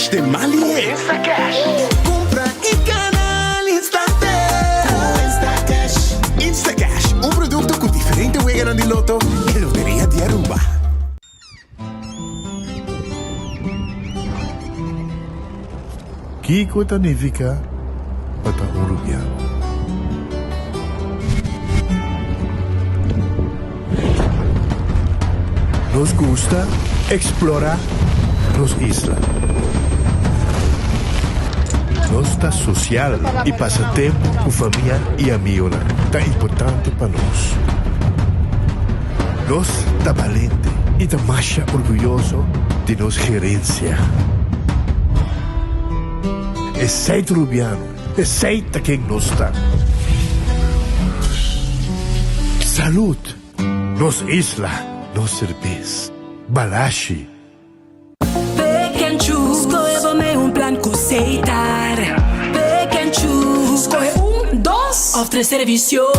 Cash den man lihé. Instacash. Kumpra i gana al instante. Ku Instacash. Instacash, un produkto ku diferente weganan di loto e Loteria di Aruba. Kiko ta nifiká pa ta un rubiano? Nos gusta eksplorá nos isla. Nos ta sosial i pasa tempu ku famia i amigonan ta importante pa nos. Nos ta balente i ta masha orguyoso di nos gerensia. Esei ta Rubiano, esei ta ken nos ta. Salud! Nos isla, nos serbes. Balashi. Pick and choose, skohe bo mee un plan ku Setar. Pick and choose, skohe un, dos of tres servisio.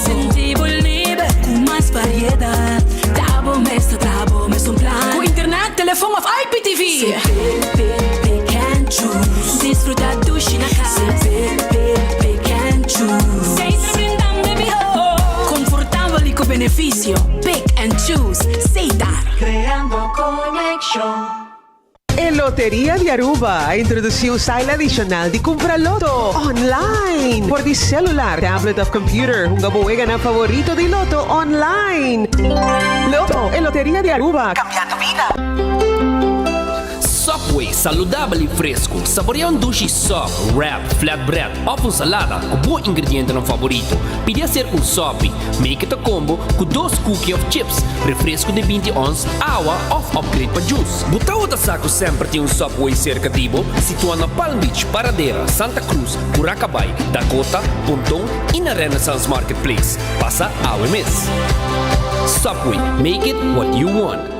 Sinti bo liber ku mas variedat. Ta bo mes ta traha bo mes un plan. Ku internet, telefon of IPTV. Si pick, pick, pick and choose. Disfruta dushi na kas. Si pick, pick, pick and choose. Setar brindando e mihó. Konfortabel i ku benefisio. Pick and choose. Setar. Creando conexion. E Loteria di Aruba a introduci un style adicional di cumpra loto online por di celular, tablet of computer. Hunga bo weganan favorito di loto online. Lotto, e Loteria di Aruba, cambiando bida. Subway, saludabel y fresco. Saborea un dushi sub, wrap, flatbread of un salada cu bo ingredientenan favorito. Pidi hacer un sopi. Make it a combo cu dos cookie of chips, refresco di binti ons, awa of upgrade pa juice. Bo tawata sa cu semper tin un Subway cerca di bo? Situa na Palm Beach, Paradera, Santa Cruz, Curacabai, Dakota, Ponton y na Renaissance Marketplace. Pasa awe mes. Subway, make it what you want.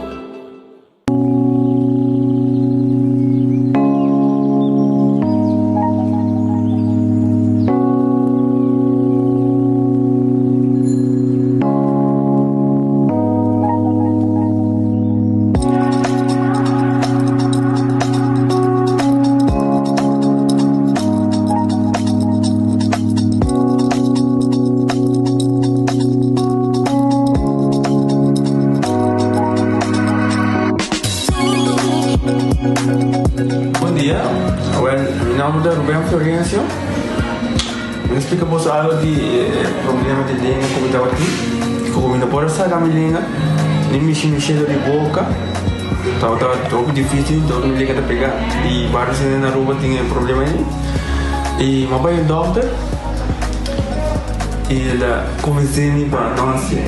Bon dia, awel mi nomber ta Ruben Florencio. Mi ta splika boso algo di e problema di lenga ku mi tabatin. Ku mi no por a saka mi lenga, ni mishi mi shelo di boka. Tabata hopi dificil, dor mi lenga ta pega. I varios hende na Aruba tin e problema ei. I mi a bai un dokter i el a konvensé mi pa no hasié.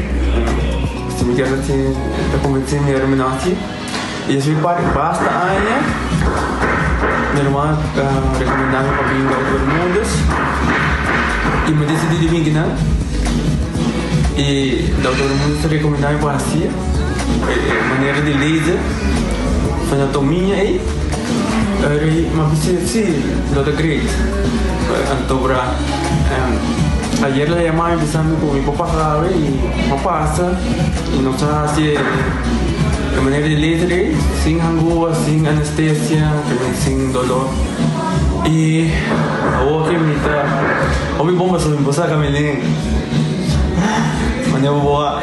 Si mi kier hasié, el ta konvensé mi ora mi no hasié. I despues pa basta aña mi ruman a rekomendá mi pa bin Dokter Bermudez i mi disidí di bin kinan. I Dokter Bermudez a rekomendá mi pa hasié e manera di laser anatomia ei. Mi a bisa si lo ta great. Anto bra ayer el a yama mi bisa mi ku mi por pasa awe i mi a pasa i nos a hasi e manera di laser ei sin hangua, sin anestesia, sin dolor i awor ke mi ta hopi bon pasobra mi por saka mi lenga manera bo a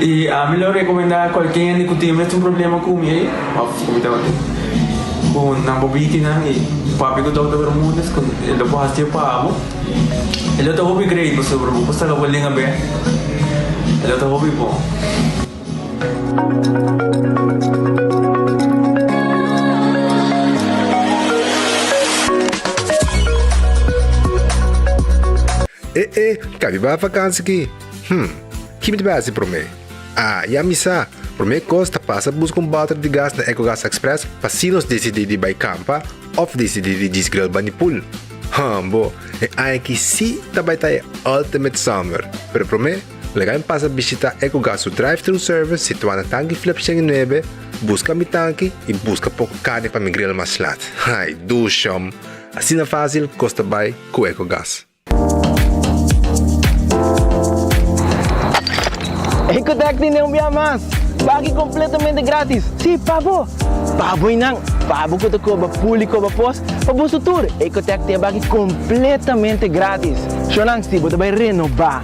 i ami lo rekomenda kualke hende ku tin e mesun problema ku mi ei òf ku mi tabatin ku nan por biki nan i papia ku Dòkter Bermudez ku e lo por hasié pa bo e lo ta hopi great pasobra bo por saka bo lenga bek e lo ta hopi bon. E e, kabi bai vakansi ki? Hm, ki mi ta bai hasi promé? Ah, ya mi sa! Promé kos ta pasa buska un bòter di gas na Ecogas Express pa si nos disidí di bai kampa òf disidí di djis grill bani pool. Hambo, e aña aki sí ta bai ta e ultimate summer! Pero promé, laga mi pasa bishitá Ecogas su drive-thru service situá na Tanki Flip 109, buska mi tanki i buska poko karni pa mi grill mas lat. Ai, dushom! Asina fásil kos ta bai ku Ecogas. Ecotec tene un bia mas! Pagi completamente gratis! Si, pa bo! Pa bo y nan! Pa bo ku ta koba pul i koba pos, pa boso tur, Ecotec tin e baki kompletamente gratis. Shownan, si bo ta bai renobá,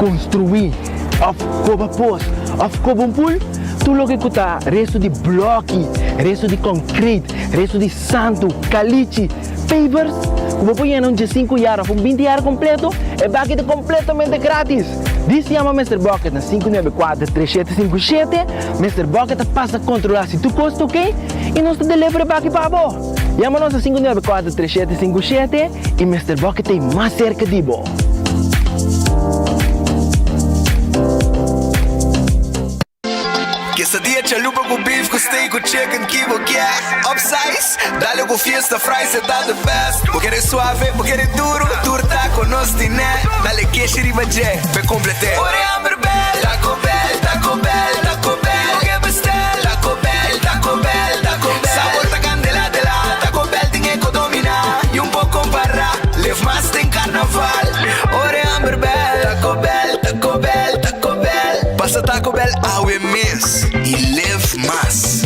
konstruí òf koba pos òf koba un pul, tur loke ku ta restu di blòki, restu di kònkrit, restu di santu, kalichi, pavers, ku bo por yena un diesinku yar òf un binti yar kompleto, e baki ta kompletamente gratis. Dis yama Mister Bucket na 594 3757. Mister Bucket ta pasa kontrolá si tur kos ta oké i nos ta deliver e baki pa bo. Yama nos na 594 3757 i Mister Bucket ta ei mas serka di bo. Quesadilla chalupa cu beef cu steak cu chicken ki bo kier Upsize, dale cu fiesta fries e ta the best Bo kere suave, bo kere duro, tur taco nos tine Dale keshi riba dje, p'e complete Ora e hamber bel, Taco Bell, Taco Bell, Taco Bell Bo ke bestel, Taco Bell, Taco Bell, Taco Bell Sabor ta candela de la, Taco Bell tin e co domina Y un por compara, live mas den carnaval Ora e hamber bel, Taco Bell, Taco Bell, Taco Bell Pasa Taco Bell awe mes y live mas.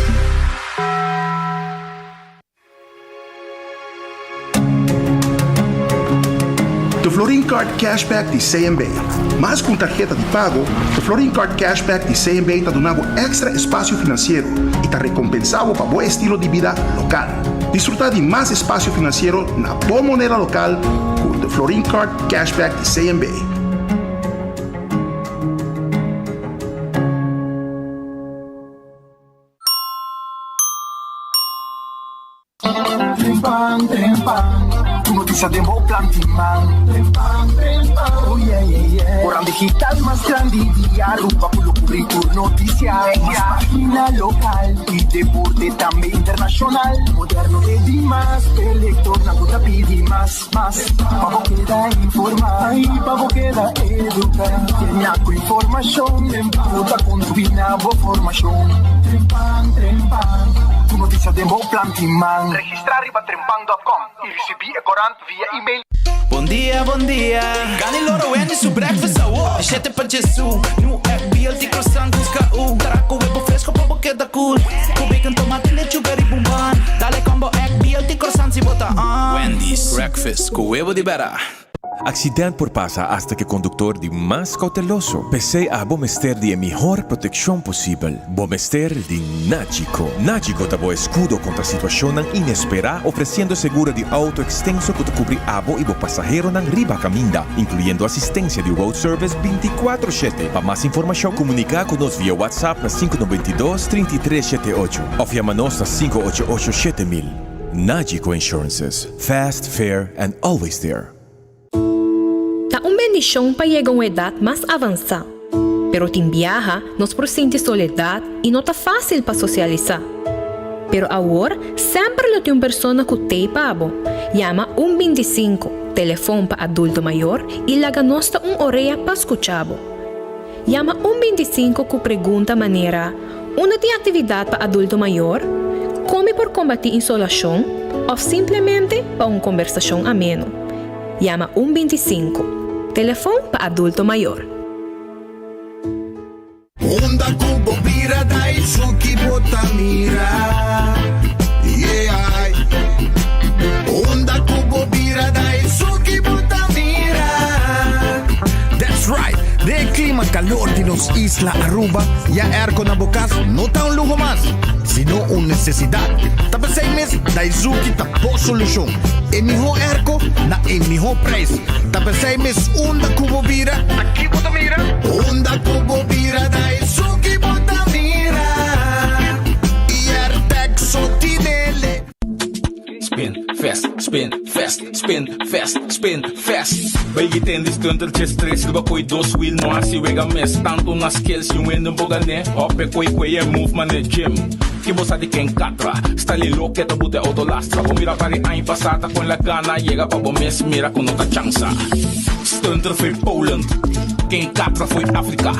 De Florin Card Cashback di CMB. Mas ku un tarheta di pago, De Florin Card Cashback di CMB ta duna bo èkstra espasio finansiero i ta rekompensá bo pa bo estilo di bida lokal. Disfrutá di mas espasio finansiero na bo moneda lokal ku De Florin Card Cashback di CMB. Trempan, trempan, tur noticia den bo plan di man. Trempan, trempan, oh yeah, yeah, yeah. Koran digital mas grandi di Aruba cu lo cubri tur noticia. Mas pagina local y deporte tambe internacional. Moderno te di mas, e lectornan cu ta pidi mas, mas. Pa bo keda informa y pa bo keda educa. Llena cu informacion cu ta contribui na bo formacion. Trempan, trempan, tur noticia den bo plan di man. Registra riba trempan dot com y ricibi e corant via email. Bon dia, bon dia. Gani loro Wendy su breakfast awo. Di shete pa djesu. New egg, BLT, croissant, busca u. Traha cu webo fresco pa bo keda cool. Cu bacon, tomate, lechuga riba un bun. Dale combo egg, BLT, croissant si bo ta on. Wendy's breakfast cu webo di bera. Accident por pasa hasta cu e conductor di mas cauteloso. P'esey abo mester di e mihor proteccion posibel. Bo mester di Nagico. Nagico ta bo escudo contra situacionnan inespera, ofreciendo seguro di auto extenso cu ta cubri abo y bo pasaheronan riba caminda, incluyendo asistencia di road service binticuatro shete. Pa mas informacion, comunica cu nos via WhatsApp na sinku noventa i dos, trinta i tres shete ocho of yama nos na sinku ocho ocho 7000. Nagico Insurances, fast, fair and always there. Ta un bendishon pa yega un edat mas avansá. Pero tin biaha nos por sinti soledat i no ta fásil pa sosialisá. Pero awor semper lo tin un persona ku t'ei pa bo. Yama un bintisinku, telefon pa adulto mayor, i laga nos ta un orea pa skucha bo. Yama un bintisinku ku pregunta manera, Unda tin aktividat pa adulto mayor? Kon mi por kombatí insolashon? Òf simplemente pa un kombersashon ameno. Yama un bintisinku, telefon pa adulto mayor. Unda ku bo bira dai suki bo ta mira yeah Unda ku bo bira dai suki bo ta mira. That's right! Den e clima calor di nos isla Aruba, ya airco na bo cas no ta un luho mas, sino un necesidad. Ta p'esey mes Daizuki ta bo solucion. E miho airco na e miho prijs. Ta p'esey mes unda cu bo bira, ta ki bo ta mira? Unda cu bo bira, Daizuki bo ta mira. Y Airtec so tinele. Spin fast, spin fast, spin fast, spin fast. Bay ten di stuntertjes tres riba kooi dos wiel no hasi wega mes. Tanto na skills yung win bo gane. Hop e kooi kooi e move mane gym. Ki bo sa di ken katra? Style loke ta bute auto lastra. Bo mira pari aña pasa ta kon la gana. Yega pa bo mes mira ku no ta chansa. Stunter foi Poland, ken katra foi Afrika.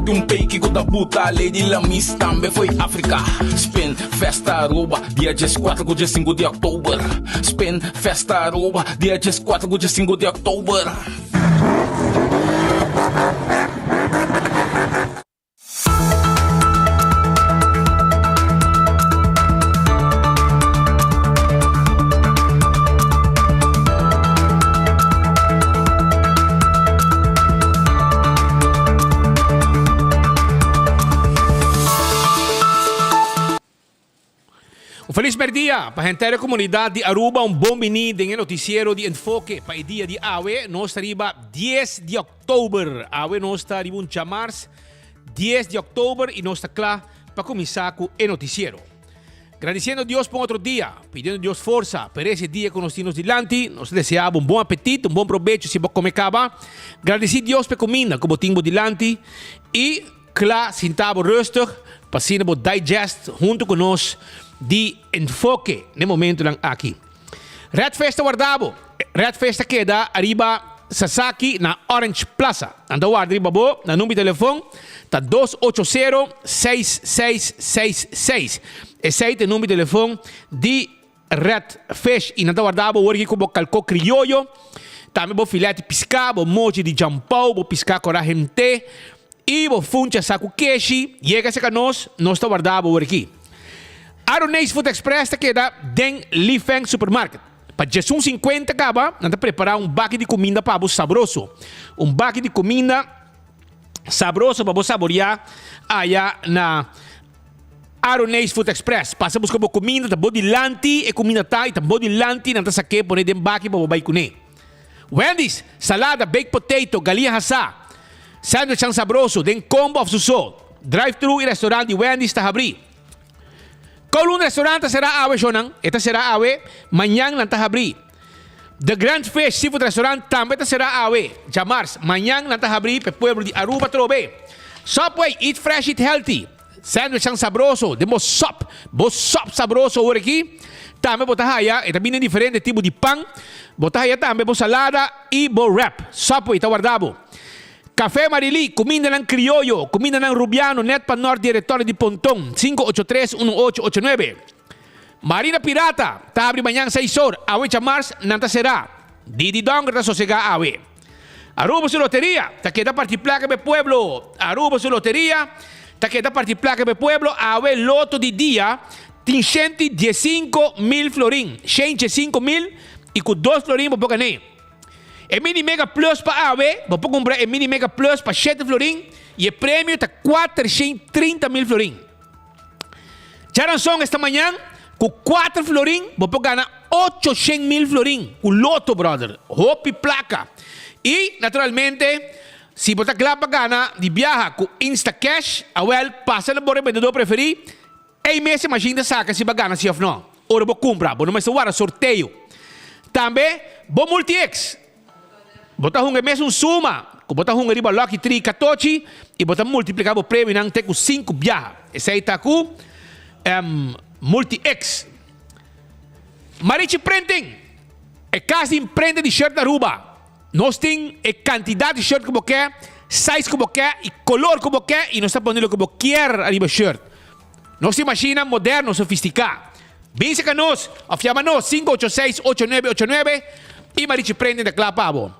Tin un peiki ku ta buta Lady Lamis tambe foi Afrika. Spin festa Aruba dia dieskuater ku diesinku di oktober. Spin festa Aruba dia dieskuater ku diesinku di oktober. Un felis merdia pa henter e comunidad di Aruba, un bon bini den e noticiero di Enfoke pa e dia di awe. Nos ta riba dies di october. Awe nos ta riba un djamars dies di october y nos ta cla pa cuminsa cu e noticiero. Gradiciendo Dios pa un otro dia, pidiendo Dios forsa pa e dia cu nos tin nos dilanti. Nos ta desea bo un bon apetit, un bon probecho si bo come caba. Gradici Dios pa e cuminda cu bo tin bo dilanti y Kla sinta bo rustig pa asina bo digest hunto ku nos di Enfoke n'e momentonan aki. Red Fish ta warda bo. Red Fish ta keda ariba Sasaki na Orange Plaza. Nan ta warda riba bo. Nan number di telefon ta dos ocho sero seis seis seis seis. Esei ta e number di telefon di Red Fish i nan ta warda bo wor aki ku bo kalkó krioyo, tambe bo filet di piská, bo mochi di jampou, bo piská kora hente i bo funcha sa ku keshi. Yega serka nos, nos ta warda bo wor aki. Aroneis Food Express ta keda den Li Feng Supermarket. Pa djesun sinkuenta kaba nan ta prepará un baki di kuminda pa bo sabroso. Un baki di kuminda sabroso pa bo saboriá aya na Aroneis Food Express, pasa buska bo kuminda, ta bo dilanti e kuminda ta i ta bo dilanti nan ta sak'é pone den baki pa bo bai kuné. Wendy's, salada, baked potato, galia hasá, sandwichnan sabroso den combo òf su so. Drive thru i restaurant di Wendy's ta habrí. Kowloon Restaurant ta será awe shownan, e ta será awe, mañan nan ta habrí. The Grand Fish Seafood Restaurant tambe ta será awe, djamars, mañan nan ta habrí p'e pueblo di Aruba atrobe. Subway, eat fresh, eat healthy. Sandwichnan sabroso den bo sop, bo sop sabroso awor aki. Tambe bo ta haya, e ta bini den diferente tipo di pan. Bo ta haya tambe bo salada i bo wrap. Subway ta warda bo. Café Marilí, kumindanan krioyo, kumindanan rubiano net pa nort di e retorno di Ponton, 583 1889. Marina Pirata ta habri mañan seis or, awe djamars nan ta será. Didi Donger ta sosegá awe. Aruba su loteria ta keda parti plaka pa e pueblo Aruba su loteria ta keda parti plaka pa e pueblo Awe loto di dia tin shenti diesinco mil florin shen diesinco mil y cu dos florin bo por gané e mini mega plus pa awe bo por cumpra e mini mega plus pa shete florin y e premio ta cuatershen trinta mil florin. Djaranson esta mañan ku kuater florin bo por gana ocho shen mil florin ku loto brother. Hopi plaka. I naturalmente si bo ta kla pa gana di biaha ku Instacash awel pasa na bo rebendedor preferí ei mes e mashin ta saka si bo a gana si of no. Ora bo kumpra bo no mester wara sorteo. Tambe bo Multi-X. Bo ta hunga e mesun suma ku bo ta hunga riba Lucky Tree katochi i bo ta multipliká bo premionan te ku sinku biaha. Esei ta ku Multi-X. Marichi Printing, e kas di imprenta di shirt na Aruba. Nos tin e kantidat di shirt ku bo ke, size ku bo ke i kolor ku bo ke i nos ta pone loke bo kier ariba shirt. Nos tin mashinnan moderno, sofistiká. Bin serka nos òf yama nos 586 8989 i Marichi Prenden ta kla pa bo.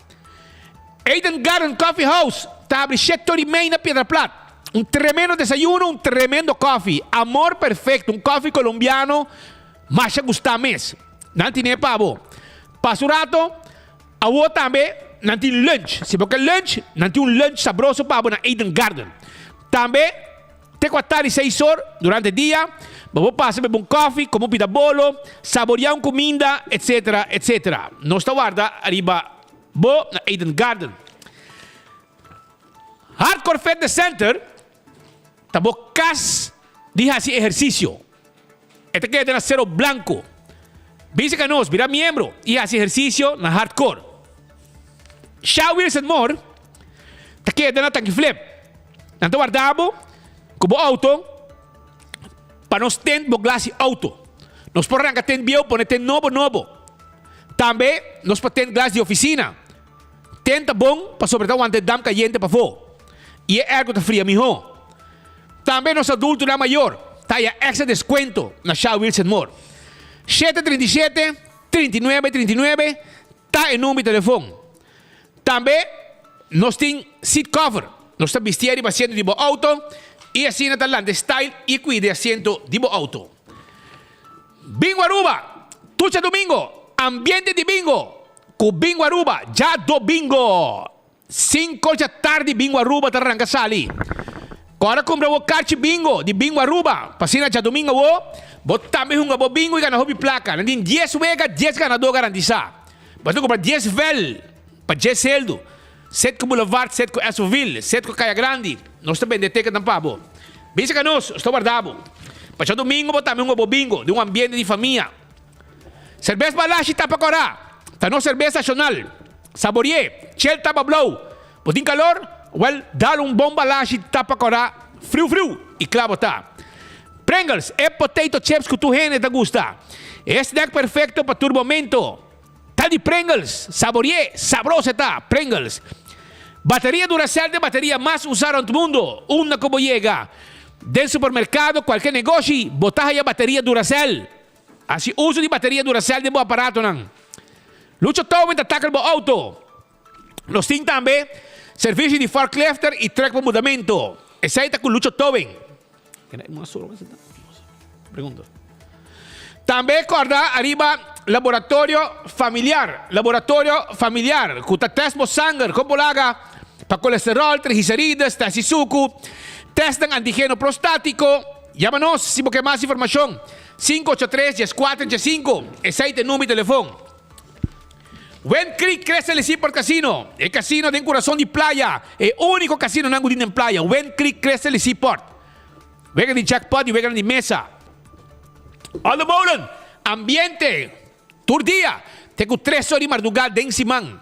Eden Garden Coffee House ta habri shete ora i mei na Piedra Plat. Un tremendo desayuno, un tremendo koffie. Amor Perfecto, un koffie colombiano masha gustá mes. Nan tine pa bo. Pasa un rato, awor tambe nan tin lunch. Si bo ke lunch, nan tin un lunch sabroso pa bo na Eden Garden. Tambe. Te ku a tardi seis or, durante dia, bo por pasa bebe un kòfi, kome un pida bolo, saboriá un kuminda, etsetera, etsetera. Nos ta warda riba bo na Eden Garden. Hardcore Fitness Center ta bo kas di hasi ehersisio. E ta keda na Cerro Blanco. Bisa ka nos, bira miembro i hasi ehersisio na Hardcore. Sha Wilson Moore ta keda na Tanki Flip. Nan ta warda bo ku bo auto pa nos tent bo glas di auto. Nos por ranka tent bieu pone tent nobo nobo. Tambe nos por tent glas di ofisina. Tent ta bon pasobra ta wanta e damp kayente pafó i e airco ta fria mihó. Tambe nos adultonan mayor ta haya extra descuento na Sha Wilson Moore. 737, 39, 39 ta e number di telefon. Tambe nos tin seat cover. Nos ta bistié riba asiento di bo auto y asina ta lanta e style y cuida e asiento di bo auto. Bingo Aruba! Tur djadomingo, ambiente di bingo cu Bingo Aruba djadomingo! Cinco djatardi Bingo Aruba ta ranca sali. Kòrda kumpra bo karchi bingo di Bingo Aruba pa asina djadumingo awo bo tambe hunga bo bingo i gana hopi plaka. Nan tin dies wega, dies ganadó garantisá. Bo ta kumpra dies vèl pa djes seldu. Setco Boulevard, Setco Esoville, Setco Kaya Grandi. Nos ta bende ticketnan pa bo. Bisa ka nos, nos ta warda bo. Pa djadumingo bo tambe hunga bo bingo den un ambiente di famia. Serbes Balashi tapa kòrá. Ta nos serbes nashonal. Saborié, chel tapa blou. Bo tin kalor? Wèl, dal un bon Balashi tapa kòrá friu friu i kla bo ta. Pringles, e potato chips ku tur hende ta gusta. E snack perfekto pa tur momento. Ta di Pringles. Saborié, sabroso e ta. Pringles. Bateria Duracell ta e bateria mas usá rònt mundu. Unda ku bo yega, den supermerkado, kualke negoshi, bo ta haya bateria Duracell. Hasi uso di bateria Duracell den bo aparatonan. Lucho Towing ta tackle bo auto. Nos tin tambe servicio di forklifter y truck pa mudamento. Esey ta cu Lucho Towing. Tambe corda ariba laboratorio familiar. Laboratorio familiar cu ta test bo sanger con bo laga pa colesterol, triglicerides, test di sucu, testnan antigeno prostatico. Yama nos si bo ke mas informashon, 583 14 15, esei ta e number di telefon. Wind Creek Crystal Seaport Casino, e casino den kurason di playa, e úniko kasinonan ku tin den playa, Wind Creek Crystal Seaport. Wega di jackpot i weganan di mesa. Aldo Molen, ambiente tur dia te ku tres or di mardugá den siman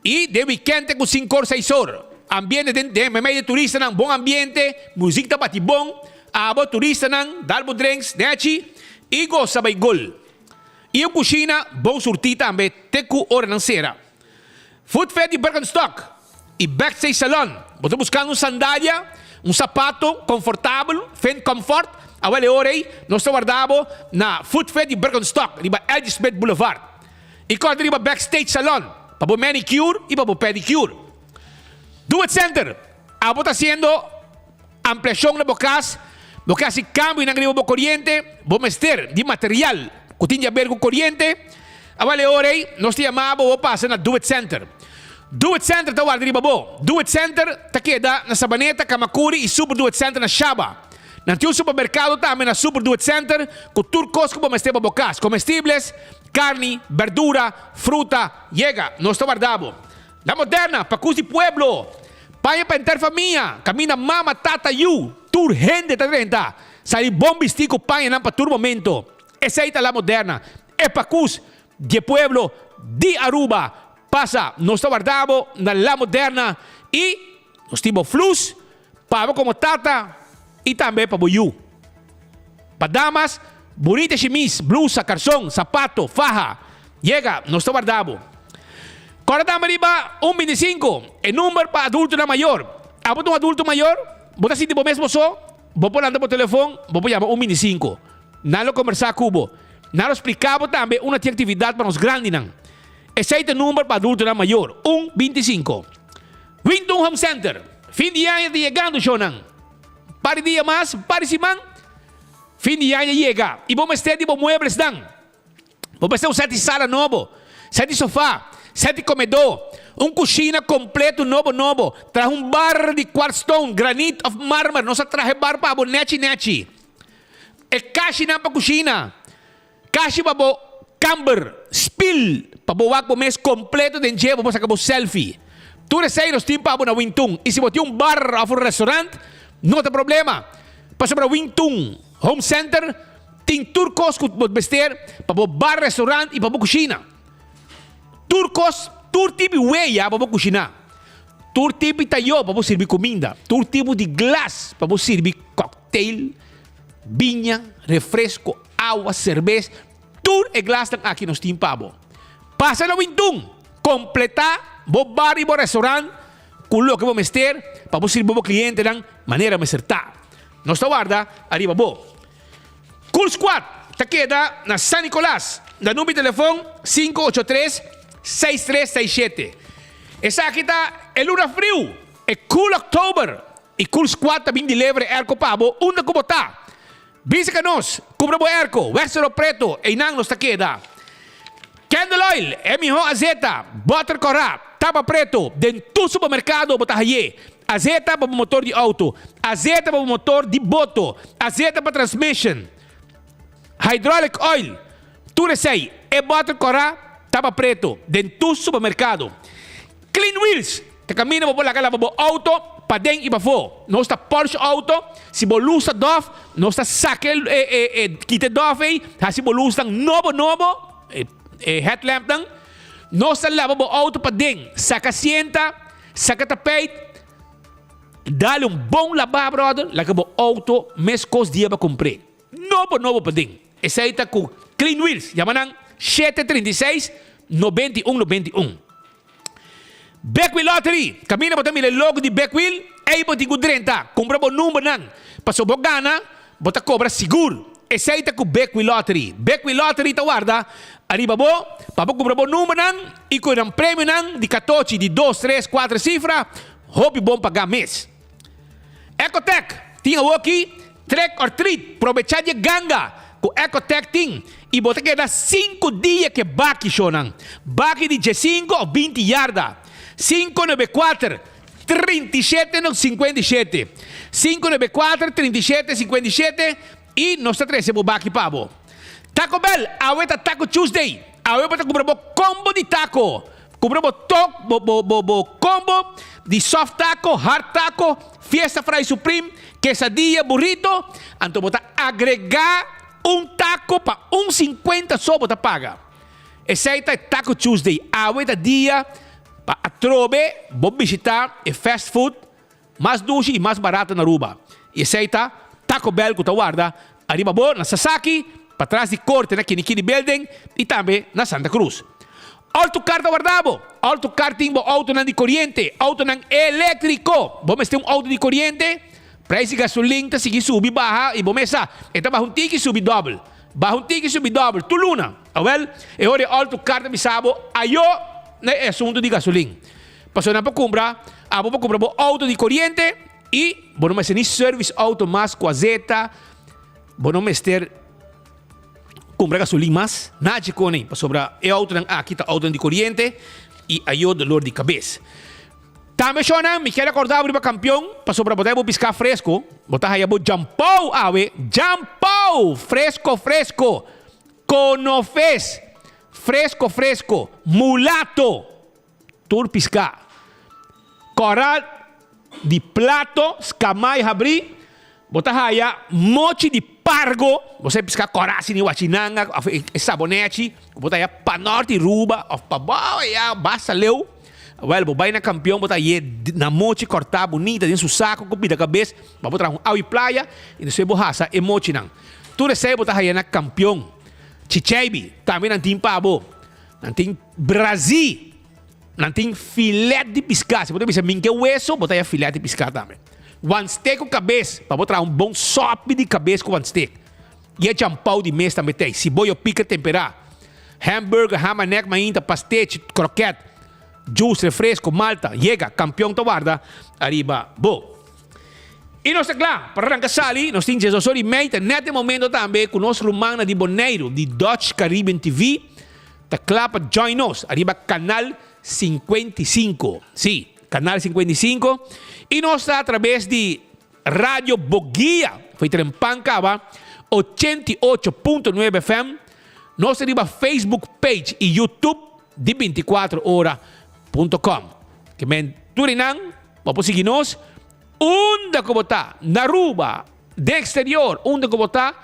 i den wikènt te ku sinku or seis or. Ambiente den den meimei di turistanan, bon ambiente, muzik ta bati bon, abo turistanan dal bo drinks nechi i gosa bai gol. I e kushina bon surtí tambe te ku oranan sera. Food Fair di Birkenstock i Backstage Salon. Bo ta buskando un sandalia, un sapato konfortabel, fin comfort? Awel e ora ei nos ta warda bo na Food Fair di Birkenstock riba LG Smith Boulevard. I kòrda riba Backstage Salon pa bo manicure i pa bo pedicure. Do It Center, Abo ta hasiendo ampliashon na bo kas, bo ke hasi kambionan riba bo koriente, bo mester di material ku tin di aber ku koriente, awel e ora ei nos ta yama bo bo pasa na Do It Center. Do It Center ta warda riba bo. Do It Center ta keda na Sabaneta, Kamakuri i Super Do It Center na Shaba. Nan tin un supermerkado tambe na Super Do It Center ku tur kos ku bo mester pa bo kas, komestibles, karni, berdura, fruta, yega, nos ta warda bo. La Moderna, pa kus di pueblo. Paña pa henter famia, kaminda mama, tata, yu, tur hende ta drenta. Sali bon bistí ku pañanan pa tur momento. Esei ta La Moderna, e pakus di e pueblo di Aruba. Pasa, nos ta warda bo na La Moderna i nos tin bo flus pa bo komo tata i tambe pa bo yu. Pa damas, bunita shimis, blusa, karson, sapato, faha. Yega, nos ta warda bo. Kòrda tambe riba un bintisinko, e number pa adultonan mayor. Abo ta un adulto mayor? Bo ta sinti bo mes bo so? Bo por lanta bo telefon, bo por yama un bintisinko. Nan lo kombersá ku bo. Nan lo splika bo tambe unda tin aktividat pa nos grandinan. Esei ta e number pa adultonan mayor, un bintisinko. Windom Home Center, Fin di aña ta yegando, shownan. Par di dia mas, par di siman, fin di aña yega i bo mester di bo mueblesnan. Bo mester un sèt di sala nobo, sèt di sofá, sèt di komedó, un kushina kompleto nobo nobo, traha un bar di kwartstone, granit òf marmer, nos a traha e bar pa bo nèchi nèchi. E kashinan pa kushina, kashi pa bo kamber, spil pa bo wak bo mes kompleto den dje, bo por saka bo selfie. Tur esei nos tin pa bo na Wintun. I si bo tin un bar òf un restaurant, no ta problema, pasobra Wintun Home Center tin tur kos ku bo mester pa bo bar, restaurant i pa bo kushina. Tur kos, tur tipo di weya pa bo kushiná, tur tipo di tayó pa bo sirbi kuminda, tur tipo di glas pa bo sirbi kòktel, biña, refresko, awa, serbes, tur e glasnan aki nos tin pa bo. Pasa na Wintun, kompletá bo bar i bo restaurant ku loke bo mester pa bo sirbi bo klientenan manera mester ta. Nos ta warda ariba bo. Cool Squad ta keda na San Nicolas na number di telefon 583 6367. Esaki ta e luna friu, e Cool October y Cool Squad ta bin deliver e airco pa bo unda cu bo ta. Bisa ca nos, cumpra bo airco, weg Cerro Preto, eynan nos ta keda. Candle Oil, e miho azeta, boter cora, tapa preto, den tur supermercado bo ta haye. Azeta pa bo motor di auto, azeta pa bo motor di boto, azeta pa transmission, hydraulic oil, tur esei, e bòter kòrá, tapa preto, den tur supermerkado. Clean Wheels ta kaminda bo por laga laba bo auto paden i pafó. Nos ta polish auto, si bo lus ta dòf, nos ta saka e kita e dòf ei, hasi bo lusnan nobo nobo, e headlampnan. Nos ta laba bo auto paden, saka sienta, saka tapijt, dale un bon labá brother, laga bo auto meskos dia bo a kumpr'é. Nobo nobo paden. Esei ta ku Clean Wheels. Yama nan shete 36 91 91. Big Wheel Lottery, Kaminda bo ta mira e logo di Big Wheel, ei bo tin ku drenta, kumpra bo numbernan. Pasobra bo gana, bo ta kobra sigur. Esei ta ku Big Wheel Lottery. Big Wheel Lottery ta warda ariba bo pa bo kumpra bo numbernan i ku nan premionan di katochi di dos, tres, kuater sifra, hopi bon pagá mes. Ecotec tin awoki Trick or treat, probecha di e ganga ku Ecotec tin i bo ta keda sinku dia ku e baki shownan. Baki di diesinku of 20 yarda. Sinku nove kuater, 37 no 57. Sinku nove kuater, 37 57 i nos ta trese bo baki pa bo. Taco Bell, awe ta Taco Tuesday. Awe bo ta kumpra bo combo di taco. Kumpra bo tok, bo bo bo bo combo di soft taco, hard taco, fiesta fry supreme, quesadilla, burrito, anto bo ta agrega un taco pa un 50 so bo ta paga. Esei ta e Taco Tuesday. Awe ta dia pa atrobe bo bishita e fast food mas dushi y mas barato na Aruba. Y esey ta Taco Bell cu ta warda ariba bo na Sasaki, patras di Corte na Kinikini Building y tambe na Santa Cruz. Auto Car ta warda bo. Auto Car tin bo autonan di coriente, autonan electrico. Bo mester un auto di coriente? Prijs di gasolin ta sigui subi baha y bo mes sa, e ta baha un tiki subi dobel. Baha un tiki subi dobel tur luna. Awel, e ora e Auto Car ta bisa bo ayo na e asunto di gasolin. Pasobra nan por kumpra, abo por kumpra bo outo di koriente i bo no mester ni service outo mas ku azeta, bo no mester kumpra gasolin mas, nada dje kone, pasobra e outonan aki ta outonan di koriente i ayo dolor di kabes. Tambe shownan, mi kier akorda bo riba kampion, pasobra bo ta haya bo piská fresko, bo ta haya bo jampou awe, jampou! Fresko fresko, konofes, fresko fresko, mulato! Tur piská. Kòrá di plato skamai habrí, bo ta haya mochi di pargo, bo sa e piská kòrá asina e wachinanga òf e sabonechi ku bo ta haya pa nòrt di Ruba òf pa bou ayá basta leu. Wèl, bo bai na Kampion bo ta haye na mochi kòrtá bunita den su sako ku pida kabes pa bo traha un awi playa i despues bo hasa e mochinan. Tur esei bo ta haya na Kampion. Chicheibi tambe nan tin pa bo. Nan tin brazí. Nan tin filet di piská. Si bo ta bisa min ke weso, bo ta haya filet di piská tambe. Wansteak ku kabes, pa bo traha un bon sòpi di kabes ku wansteak. I e champou di mes tambe t'ei. Siboyo pika temperá. Hamburger, hamanek mainta, pastechi, kroket, juice, refresco, malta. Yega, kampion ta warda ariba bo. I nos ta kla pa ranka sali. Nos tin diesdos ora i mei. Ta nèt e momento tambe ku nos rumannan di Boneiru di Dutch Caribbean TV ta kla pa join nos ariba Kanal 55. Sí, Kanal 55. I nos ta atrabes di Radio Boguia, for Trempan kaba, 88.9 FM. Nos ta riba Facebook page i YouTube di 24 ora punto com. Ke men tur einan. Bo por sigui nos unda ku bo ta, na Aruba, den exterior, unda ku bo ta,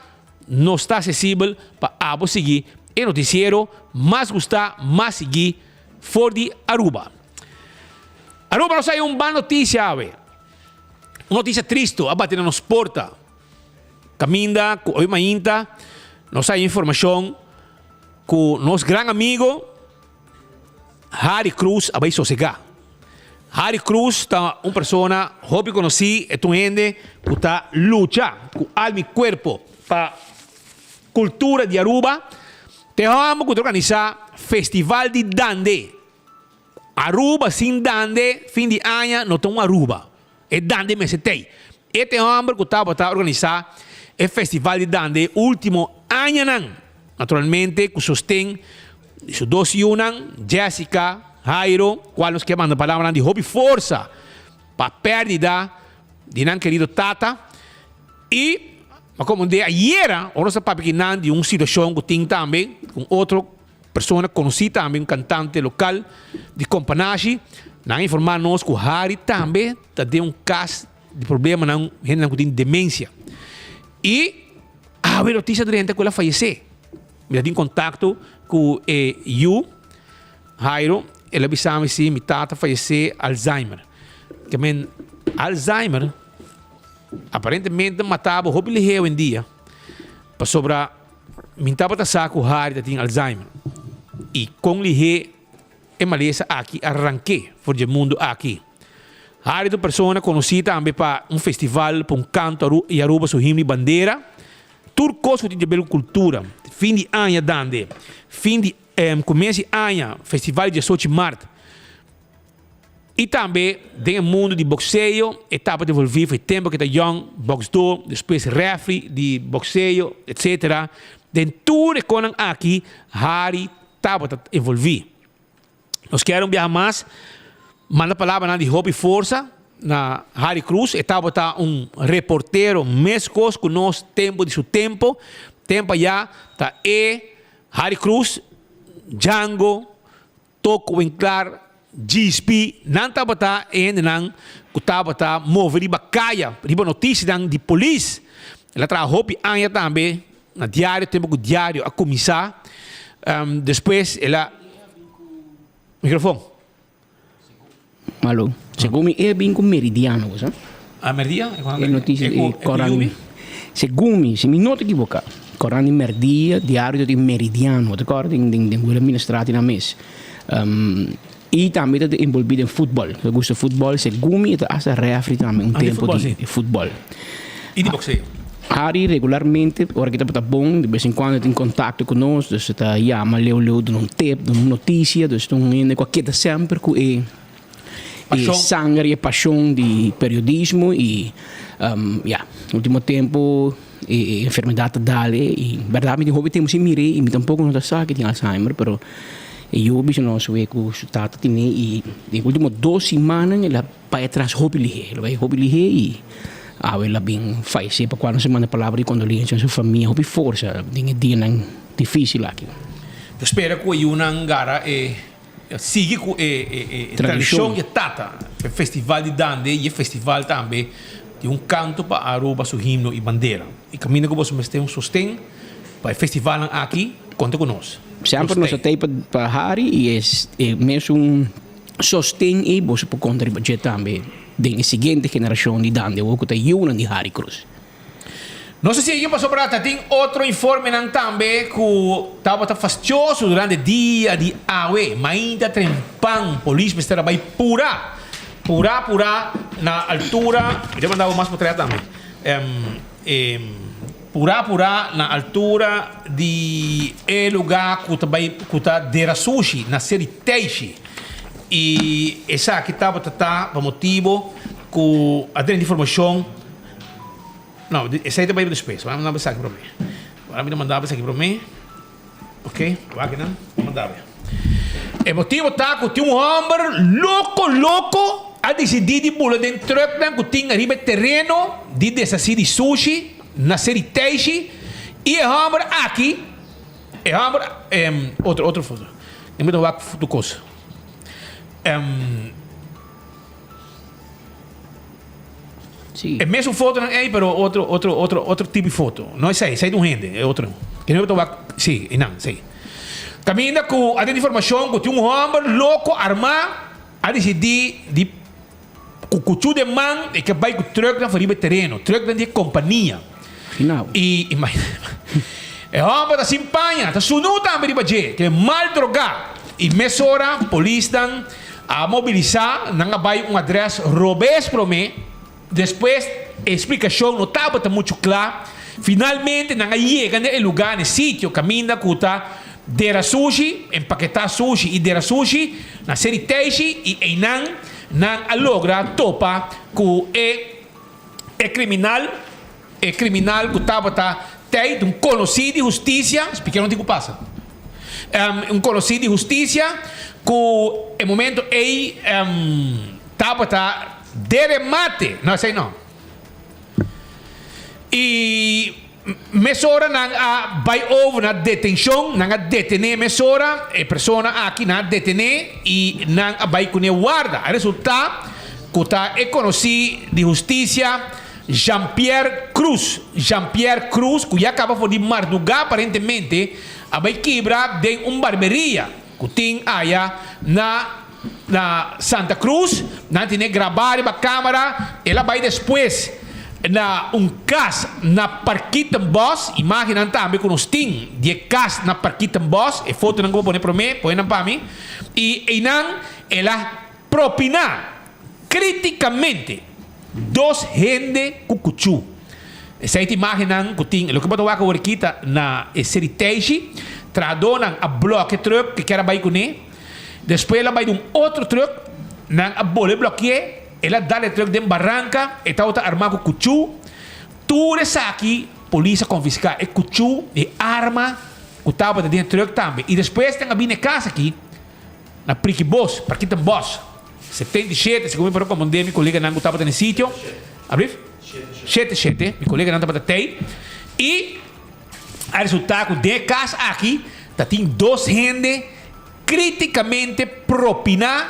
nos ta asesibel pa abo sigui e notisiero mas gustá, mas sigui for di Aruba. Aruba nos hay un mal notisia awe. Un notisia tristo a bati na nos porta. Kaminda ku hoy mainta nos hay informashon ku nos gran amigo Harry Cruz a bai sosegá. Harry Cruz ta un persona hopi konosí, e ta un hende ku ta lucha ku alma i kuerpo pa kultura di Aruba. Ta e hòmber ku ta organisá Festival di Dande. Aruba sin dande fin di aña no ta un Aruba. E dande mester t'ei. E ta e hòmber ku tabata organisá e festival di dande e último añanan, naturalmente ku sosten di su dos yunan, Jessica, Jairo, kual nos ke manda palabranan di hopi forsa. pa pèrdida di nan kerido tata i ma komo de ayera ora nos a papia ki nan di un situashon ku tin tambe ku un otro persona konosí tambe un kantante lokal di Kompanashi nan a informá nos ku Harry tambe ta den un kas di problemanan hendenan ku tin demensia i awe notisia drenta ku el a fayesé. Mi ta tin kontakto ku e yu Jairo, el a bisa mi si mi tata fayesé Alzheimer. Ke men Alzheimer aparentemente mata bo hopi lihé awendia pasobra mi tabata sa ku Harry ta tin Alzheimer i kon lihé e malesa aki a rank'é for dje mundu aki. Harry ta un persona konosí tambe pa un festival pa un kanto i Aruba su himno i bandera. Tur kos ku tin di haber ku kultura. Fin di aña dande, fin di kumiensa di aña, festival di diesocho di mart. I tambe den e mundu di bokseo e tabata envolví for e tempu ku e ta yòn, bòksdó, despues rèfri di bokseo, etsetera. Den tur e konan aki Harry tabata envolví. Nos kier un biaha mas manda palabranan di hopi forsa na Harry Cruz. E tabata un reportero meskos ku nos tempu di su tempu. Tempu ayá ta e, Harry Cruz, Django, Toko Winklaar, Gispi, nan tabata e hendenan ku tabata move riba kaya, riba notisianan di polis. El a traha hopi aña tambe na diario, tempu ku diario a kuminsá. Despues el a. Microfon. Malo. Segun mi e bin ku Meridiano, bo sa? Ah, Merdia? E notisia di Koran. Segun mi, si mi no ta ekiboká, Koran di Merdia, diario di Meridiano, ta kòrda den den den Wilhelminastraat na mes. I tambe ta enbolbí den futbòl. Ta gusta futbòl, segun mi e ta hasta rèfri tambe un tempu di futbòl. I di bokseo. Harry regularmente ora ki tabata bon de bes en cuando tin contacto cu nos dus e ta yama leu leu duna un tip duna un noticia dus ta un hende cu a keda semper cu e e sanger y e pasion di periodismo y ya ultimo tempo e enfermedad ta dal e y berdad mi tin hopi tempo sin mire y mi tampoco no ta sa ki tin Alzheimer pero e yu a bisa nos awe cu su tata tene y den ultimo dos simannan el a Bai atras hopi lihé. El a bai hopi lihé i awe el a bin falesé pa kua nos a manda palabra di kondolensia na su famia. Hopi forsa den e dianan difísil aki. Ta spera ku e yunan gara e sigui ku e tradishon di e tata, e festival di Dande i e festival tambe di un kanto pa Aruba su himno i bandera. I kaminda ku boso mester un sosten pa e festivalnan aki, konta ku nos. Semper nos a tei pa hari i e mesun. Sosten ei boso por konta riba dje tambe den e siguiente generashon di Dande awor ku ta yunan di Harry Cruz. Nos a sigui pasobra ta tin otro informenan tambe ku tabata fastioso durante dia di awe. Mainta trempan polis mester a bai pura, pura, pura na altura, mi ta manda bo mas potret tambe, pura, pura na altura di e luga ku ta bai ku ta dera sushi na Seri Teishi. I esaki tabata ta pa motibo ku a tene informashon, no, esei ta bai despues, wak mi manda esaki promé, wak mi ta manda esaki promé, ok, wak nan, manda bo. E motibo ta ku tin un hòmber loko loko a disidí di bula den trùknan ku tin ariba e tereno di deshasí di sushi na Seri Teishi i e hòmber aki, e hòmber, otro otro foto. E mi ta wak tu kos. E mesun fotonan ei pero otro otro otro otro tipo di foto. No esei, esei ta un hende, e otro. Kende bo ta wak, si, einan, si. Kaminda ku a den informashon ku tin un hòmber loko armá a disidí di ku kuchú den man e ke bai ku trùknan for riba e tereno, trùknan di e kompania. I e hòmber ta sin paña, ta sunú tambe riba dje, ke mal drogá. I mesora polisnan a mobilisá, nan a bai un adrès robes promé, despues e splikashon no tabata muchu kla. Finalmente nan a yega na e lugá, na e sitio kaminda ku ta dera sushi, empaketá sushi i dera sushi na Seri Teishi i einan nan a logra topa ku e e kriminal, e kriminal ku tabata tei, un konosí di hustisia, spik'é no tin ku pasa, un konosí di hustisia ku e momento ei tabata. De remate! No, esei no. I mesora nan a bai over na detenshon, nan a detené mesora e persona aki, nan a detené i nan a bai kuné warda. A resultá ku ta e konosí di hustisia Jean Pierre Cruz, Jean Pierre Cruz, ku ya kaba for di mardugá aparentemente a bai kibra den un barberia ku tin aya na Na Santa Cruz, nan tene grabá riba cámara, el a bai despues na un cas na Parkietenbos, imágennan tambe cu nos tin di e cas na Parkietenbos, e fotonan cu bo pone promé, pone nan pa mi, y einan el a propiná críticamente dos hende cu cuchú. Esei ta imágennan cu tin, loke bo ta wak awor kita na e Seri Teishi, trahadónan a blòk e truck cu kier a bai cuné. Despues el a bai di un otro truck, nan a bolbe bloki'é, el a dal e truck den baranka, e tabata armá ku kuchú. Tur esaki polis a konfiská, e kuchú, e arma ku tabata den e truck tambe. I despues nan a bini e kas aki na Prikibos, Parkietenbos, 77, segun mi por a komprondé mi koleganan ku tabata na e sitio. Ablief? Shete shete, mi koleganan tabata tei. I a resultá ku den e kas aki ta tin dos hende Kritikamente propiná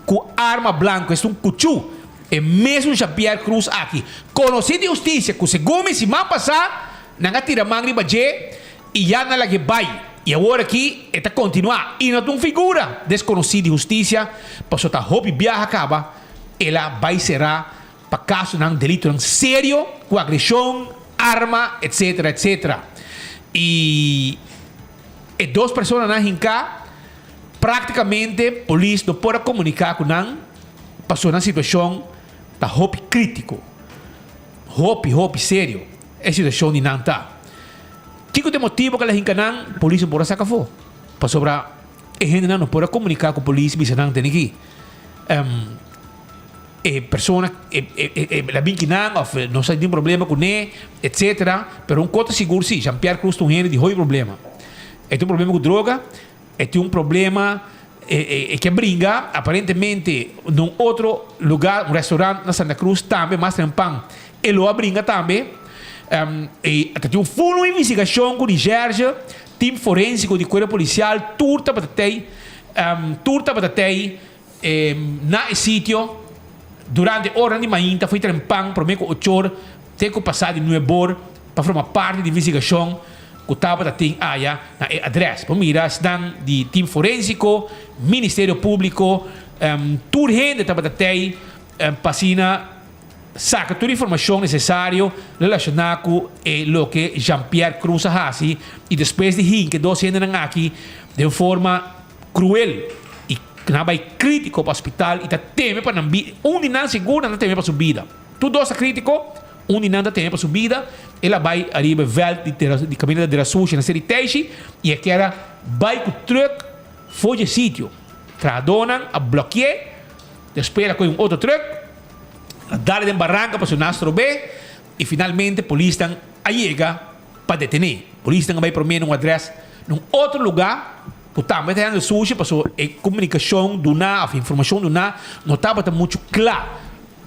ku arma blanku, esta un kuchú, e mesun Jean-Pierre Cruz aki, konosí di hustisia ku segun mi siman pasá nan a tira man riba dje i ya nan lag'é bai i awor aki e ta kontinuá i no ta un figura deskonosí di hustisia pasobra ta hopi biaha kaba el a bai será pa kasonan delitonan serio ku agreshon, arma etcetera etcetera i. E dos personanan hinká, práktikamente polis no por a komuniká ku nan pasobra nan situashon ta hopi krítiko. Hopi, hopi serio e situashon di nan ta. Kiko ta e motibu ku el a hinka nan? Polis no por a saka afó pasobra e hendenan no por a komuniká ku polis bisa nan tene ki e persona el a bin kinan of nos a tin problema kuné etcetera pero un kos ta sigur si Jean Pierre Cruz ta un hende di hopi problema e tin un problema ku droga e tin un problema e ke bringa aparentemente na un otro lugar un restaurant na Santa Cruz tambe mas trempan e lo a bringa tambe e ta tin un full investigashon ku recherche team forensico di cuerpo policial tur tabata tei tur tabata tei Na e sitio, durante oranan di mainta foi trempan prome ku ochor te ku pasa di nuebor pa forma parti di investigashon ku tabata tin aya na e adres. Por mira esnan di team forensiko, Ministerio Publiko, tur hende tabata tei pa asina saka tur informashon nesesario relashoná ku e loke Jean Pierre Cruz a hasi i despues di hinka e dos hendenan aki den forma Cruel y nan bay critico pa hospital y ta teme pa nan bida. Un di nan sigur nan ta teme pa su bida. Tur dos ta critico, un di nan ta teme pa su bida. El a bay ariba e veld di tera di caminda di Derasushi na Seri Teishi y e kier a bay cu truck for dje sitio. Trahadornan a bloki'e, despues el a coge un otro truck, a dale den baranca pa su nan strob'e y finalmente polisnan a yega pa detené. Polisnan a bai promé na un adrès na un otro lugá ku tambe ta hende sushi pasobra e komunikashon duná òf informashon duná no tabata muchu kla.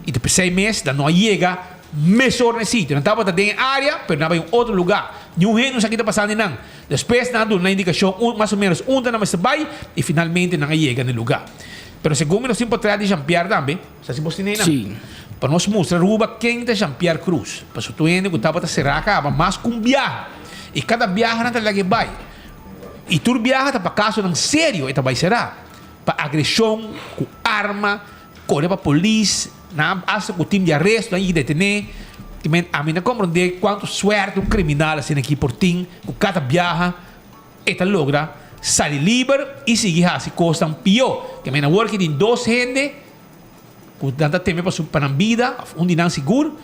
I ta p'esei mes nan no a yega mesora na e sitio. Nan tabata den e área pero nan a bai un otro lugá. Niun hende no sa ki ta pasando einan. Despues nan a duna nan indikashon un mas o ménos unda nan mester bai i finalmente nan a yega na e lugá. Pero segun mi nos tin potrèt di Jean Pierre tambe. Sa si bos tin einan? Sí. Pa nos mustra Aruba ken ta Jean Pierre Cruz. Pasobra tur hende ku tabata será kaba mas ku un biaha. I kada biaha nan ta lag'é bai. I tur biaha ta pa kasonan serio e ta bai será. Pa agreshon, ku arma, kore pa polis, nan a hasta ku tim di aresto nan yega detené. Ti men ami no komprondé kuantu suerte un kriminal asina aki por tin ku kada biaha E ta logra sali liber i sigui hasi kosnan pió. Ke men awor ki tin dos hende ku nan ta teme pa su pa nan bida òf un di nan sigur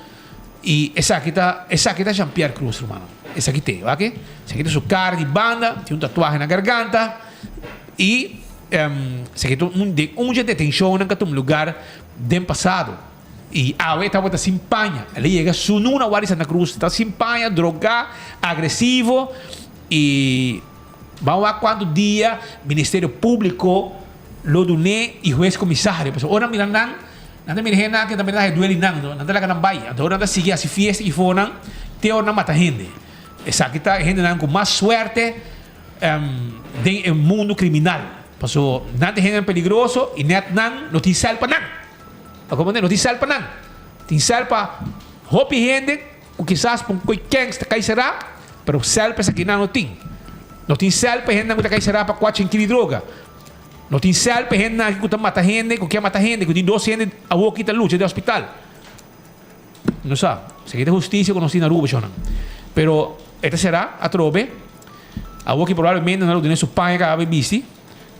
i esaki ta esaki ta Jean Pierre Cruz rumannan. Esaki te wak esaki ta su kara di banda tin un tatuahe na garganta i esaki ta un den un dje detenshonnan ku a tuma lugar den pasado i awe e tabata sin paña. El a yega sunú na wak di Santa Cruz ta sin paña drogá agresivo. I ban wak kuantu dia Ministerio Públiko lo dun'é i hues komisario. Pasobra ora mira nan, Nan ta mira hende aki, nan ta mira nan duel di nan, nan ta laga nan bai. Anto ora nan ta sigui hasi fiesta i for nan, te ora nan mata hende. Esaki ta e hendenan ku mas suerte den e mundu kriminal. Paso nan ta hendenan peligroso i nèt nan no tin sèl pa nan. Ta komprende? No tin sèl pa nan. Tin sèl pa hopi hende ku kisas pa un koi kèns ta kai será, pero sèl pa esakinan no tin. No tin sèl pa e hendenan ku ta kai será pa kuachi kili droga. No tin sèl pa e hendenan aki ku ta mata hende, ku ke mata hende, ku tin dos hende awoki ta lucha den hospital. No sa. Esaki ta hustisia ku nos tin na Aruba, shonnan. Pero e ta será atrobe. Awoki probablemente nan lo duna su paña kaba e bisti.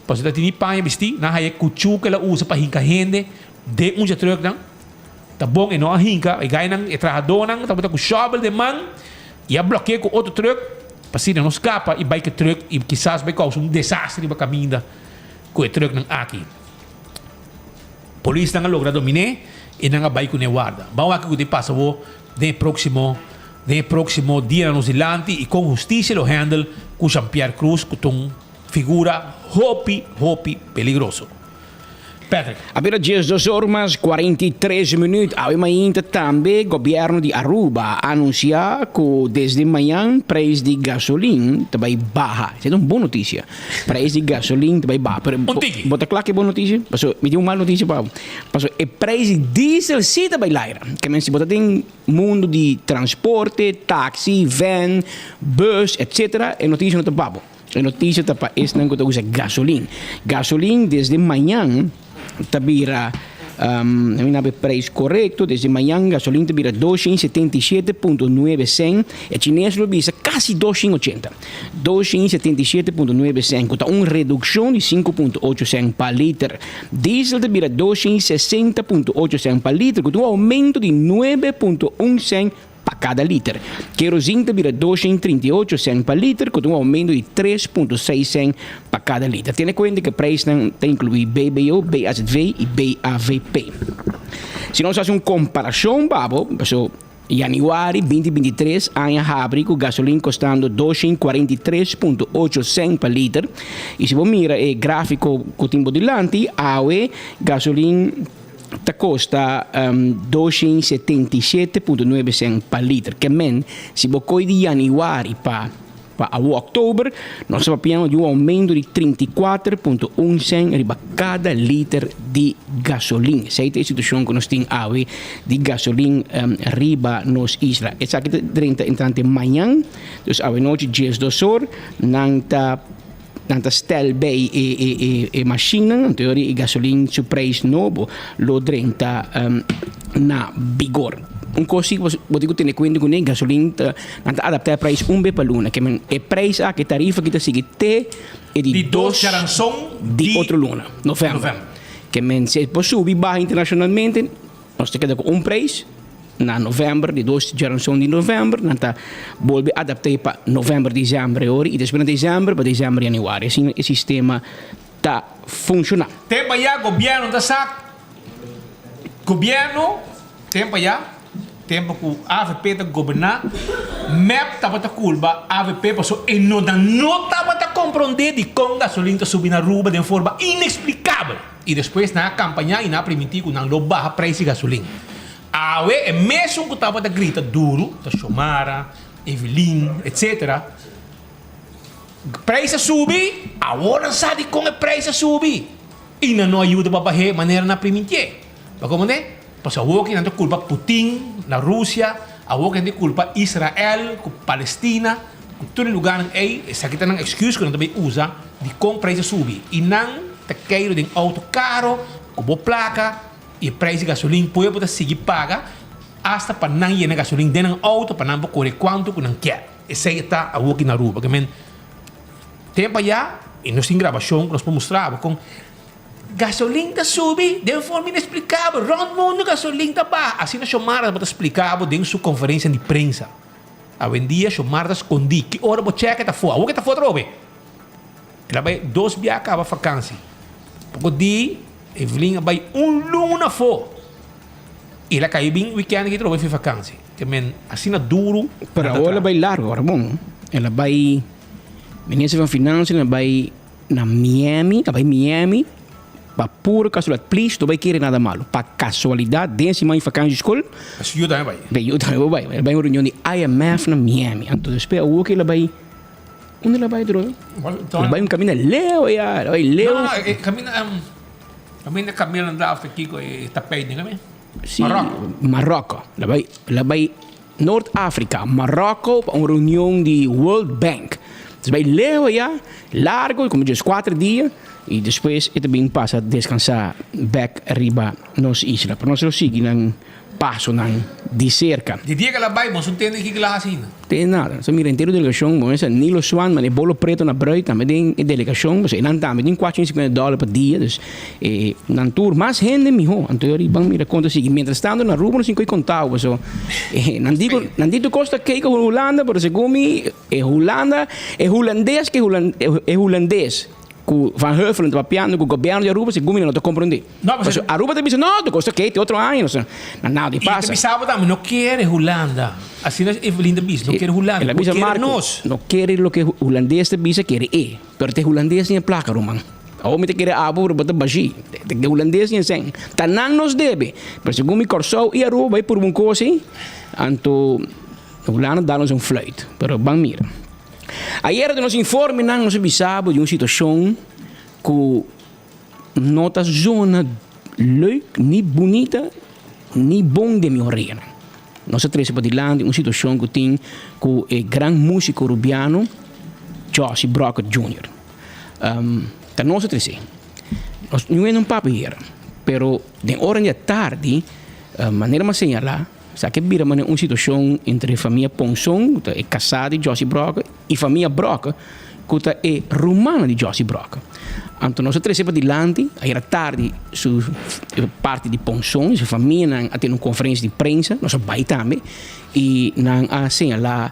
Pasobra ta tini paña bistí, nan haya e kuchú ku el a usa pa hinka hende den un dje trùknan. Ta bon e no a hinka, e gainan, e trahadónan tabata ku shòbel den man i a blòk'é ku otro trùk pa asina no skapa i bai ku e trùk i kisas bai kousa un desastre riba kaminda ku e trùknan aki. Polisnan a logra domin'é i nan a bai kuné warda. Ban wak ku ta pasa awor den e próksimo den e próksimo dianan nos dilanti i kon hustisia lo hèndel ku Jean Pierre Cruz ku ta un figura hopi hopi peligroso. Patrick. A bira diesdos or mas 43 minuut. Awe mainta tambe gobierno di Aruba a anuncia cu desde mañan prijs di gasolin ta bay baha. Esey ta un bon noticia. Prijs di gasolin ta bay baha. Pero Un tiki. bo ta cla cu e bon noticia? Paso mi tin un mal noticia pa bo. Paso e prijs di diesel si ta bay laira. Ke men si bo ta den mundo di transporte, taxi, van, bus, etc. E noticia no ta pa bo. E noticia ta pa esnan cu ta usa gasolin. Gasolin desde mañan ta bira, mi na e prijs corecto, desde mañan gasolin ta bira 277.9 cent, e chines lo bisa casi 280. 277.9 cent, cu ta un reduccion di 5.8 cent pa liter. Diesel ta bira 260.8 cent pa liter, cu ta un aumento di 9.1 cent pa kada liter. Kerozin ta bira 238 sèn pa liter, ku ta un oumento di 3.6 sèn pa kada liter. Tene kuenta ku e preisnan ta inkluí BBO, BAZV i BAVP. Si nos hasi un komparashon pa bo, paso yanüari 2023 aña habri ku gasolin kostando 243.8 sèn pa liter, i si bo mira e gráfiko ku tin bo dilanti, awe gasolin ta kosta 277.9 cent pa liter. Ke men, si bo koy di yanüari pa pa awo òktober, nos ta papiando di un oumento di 34.1 cent riba kada liter di gasolin. Esei ta e situashon ku nos tin awe di gasolin riba nos isla. Esaki ta drenta entrante mañan, dus awe nochi 12 or, nan ta. Nan ta stel bay e mashinnan, anto yori e gasolin su prijs nobo lo drenta na bigor. Un cos si bo tin cu tene cuenta cune, gasolin ta, nan ta adapta e prijs un bes pa luna, ke men e prijs aki, e tarifa aki ta sigui te e di dos di otro luna, november. Ke men si e por subi baha internacionalmente, Nos ta keda ku un preis na novèmber, di dos djaranson di novèmber, nan ta bolbe adapt'é pa novèmber, desèmber e ora i despues na desèmber pa desèmber, yanüari. Asina e sistema ta funshoná. Tempu ayá gobièrnu ta sa gobièrnu tempu ayá tempu ku avp ta goberná mep tabata kulpa avp pasobra e no nan no tabata komprondé dikon gasolin ta subi na Aruba den forma ineksplikabel. I despues nan a kampañá i nan a primintí ku nan lo baha preis di gasolin. Awe e mesun ku tabata grita duru, ta Xiomara, Evelyn, etc. Preis a subi, awor nan sa dikon e preis a subi i nan no a yuda pa bah'é manera nan a primintié. Bo a komprendé? Pasobra awor ki nan ta kulpa Putin na Rusia, awor ki nan ta kulpa Israel ku Palestina, ku tur e lugarnan ei, esaki ta nan excuse ku nan ta bay usa dikon prijs a subi. I nan ta keiru den auto karo ku bo plaka i e prijs di gasolin pueblo ta sigui paga asta pa nan yena gasolin den nan auto pa nan por kore kuantu ku nan kier. Esei ta awor ki na Aruba. Ke men tempo aya i nos tin grabashon ku nos por mustra bo kon Gasolin ta subi den forma inexplicabel. Rond mundo gasolin ta baha. Asina Xiomara tabata splica bo den su conferencia di prensa. Awendia Xiomara ta scondi. Ki ora bo checa e ta for. Awor ke ta for atrobe. El a bay dos bia caba vakantie. Poco di Evelyn a bay un luna for. Y el a cay bin weekend aki atrobe fi vakantie. Ke men asina duro. Pero awor el a bay largo ora bon. El a bay minister van Financiën a bay. Na Miami, a bai Miami. Pa puro casualidad, please no bay kere nada malo. Pa casualidad den siman di vakantie di school. Su yu tambe bay. Be yu tambe bay. El bay un reunion di IMF na Miami. Anto despues awo ke el a bay, unda el a bay otro? El a bay un camina leu ya, el a bay leu. No, no, no, e camina, camina Camila anda of ta kiko e tapijt den camina? Si, Marokko. El a bay, el a bay Noord Afrika, Marokko pa un reunion di World Bank. Entonces bay leu aya, largo, como djes cuater dia, y despues e ta bin pasa descansa bek riba nos isla. Pero nos lo sigui nan pasonan di cerca. Di dia ke la bay, boso tende kiko la haci ainda? Tende nada. Nos a mira entero delegacion, bo mester Nilo Swan, mane bolo preto na bruid tambe den e delegacion, pasobra nan tambe tin 450 dollar pa dia, dus E nan tur mas hende miho. Anto yo riban mira kon ta sigui. Mientras tanto na Aruba no sin koe kontao paso e nan di nan di tur kos ta kei ku Hulanda pero segun mi e Hulanda e hulandes ke e hulandes ku Van Huffelen ta papiando ku gobièrnu di Aruba segun mi nan no ta komprondé. Paso Aruba ta bisa no tur kos ta kei te otro aña no sa na nada di pasa. I ta bisa bo tambe no kere Hulanda. Asina Evelyn ta bisa no kere Hulanda bo kere nos. No kere loke hulandes ta bisa kere e pero te hulandes tin e plaka ruman. Awor mi ta kere abo pero bo ta bashí. De hulandes ni esei. Ta nan nos debe. Pero segun mi Kòrsou i Aruba bai purba un kos ei, anto Hulanda da nos un fluit. Pero ban mira. Ayera den nos informenan nos a bisa bo di un situashon ku no ta zona leuk ni bunita ni bon den mi oreanan. Nos a trese padilanti un situashon ku tin ku e gran músiko rubiano Jossy Brockett Junior. Ta nos a trese. Nos no hende un papia hera, pero den ora di atardi, manera mi a señalá, sa ke bira manera un situashon entre famia Ponson, ku ta e kasá di Jossy Brokke, i famia Brokke, ku ta e rumannan di Jossy Brokke. Anto nos a trese padilanti, ayera tardi su parti di Ponson, su famianan a tene un konferensia di prensa, nos a bai tambe, i nan a señalá,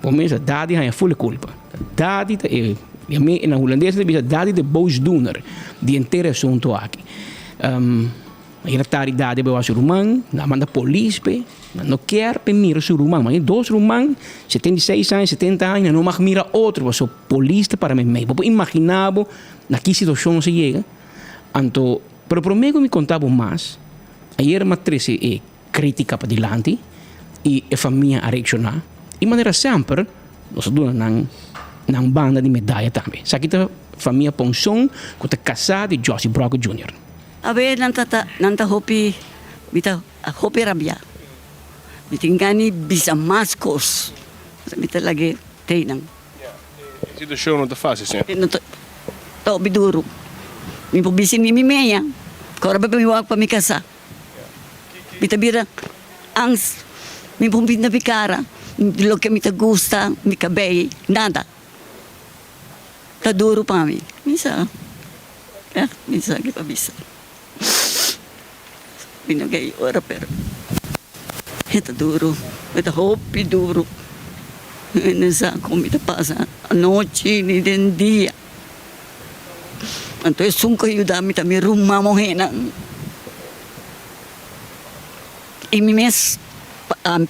Bo mester dadi haña ful e kulpa. Dadi ta e, i ami na hulandes ta bisa dadi de boosdoener di henter e asuntu aki. Ayera tardi dadi a bai wak su ruman, nan a manda polis p'e, nan no kier p'e mira su ruman. Mane dos ruman, 76 aña, 70 aña, nan no mag mira otro pasobra polis ta para meimei. Bo por imagina bo na ki situashon nos a yega. Anto, pero prome ku mi konta bo mas, ayera mi a trese e. Kritika padilanti i e famia a reakshoná i manera semper nos a duna nan nan banda di medaya tambe. Esaki ta famia Ponson ku ta kasá di Jossy Brokke Junior. Awe nan ta ta nan ta hopi mi ta hopi rabia mi tin gana bisa mas kos mi ta lag'e tei nan. E situashon no ta fásil señor. No ta ta hopi duru mi por bisa ni mi meña ku ora mi wak pa mi kasá. Mi ta bira ans, mi por pinta mi cara, loke mi ta gusta, mi cabey, nada. Ta duro pa mi. Mi sa, ya, mi sa ke pa bisa. Mi no ke yora pero e ta duro, e ta hopi duro. Mi no sa con mi ta pasa anochi ni den dia. Anto esun ku a yuda mi ta mi ruman muhénan i mi mes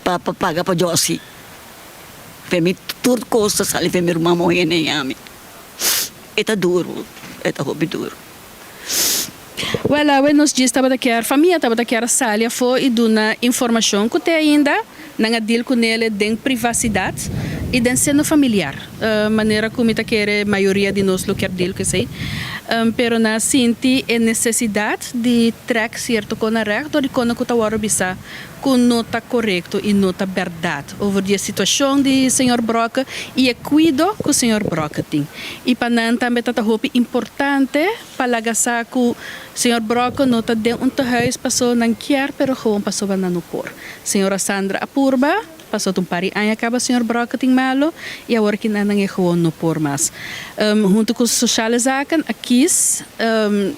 pa paga pa Josie. Fe mi tur kos ta sali fe mi ruman muhénan i ami. E ta duru, e ta hopi duru. Wèl, awe nos djis tabata kier, famia tabata kier a sali afó i duna informashon ku te ainda nan a dil ku nele den privasidat i den seno familiar, manera ku mi ta kere mayoria di nos lo kier dil ku esei. Pero nan a sinti e nesesidat di trèk sierto kon na règt dor di kono ku ta wòrdu bisá ku no ta korekto i no ta bèrdat over di e situashon di señor Brokke i e kuido ku señor Brokke tin. I pa nan tambe ta ta hopi importante pa laga sa ku señor Brokke no ta den un tehuis paso nan kier pero gewoon pasobra nan no por. Señora Sandra a purba paso ta un par di aña kaba señor Brokke tin malo i awor ki nan nan e gewoon no por mas. Hunto ku Sociale Zaken a kis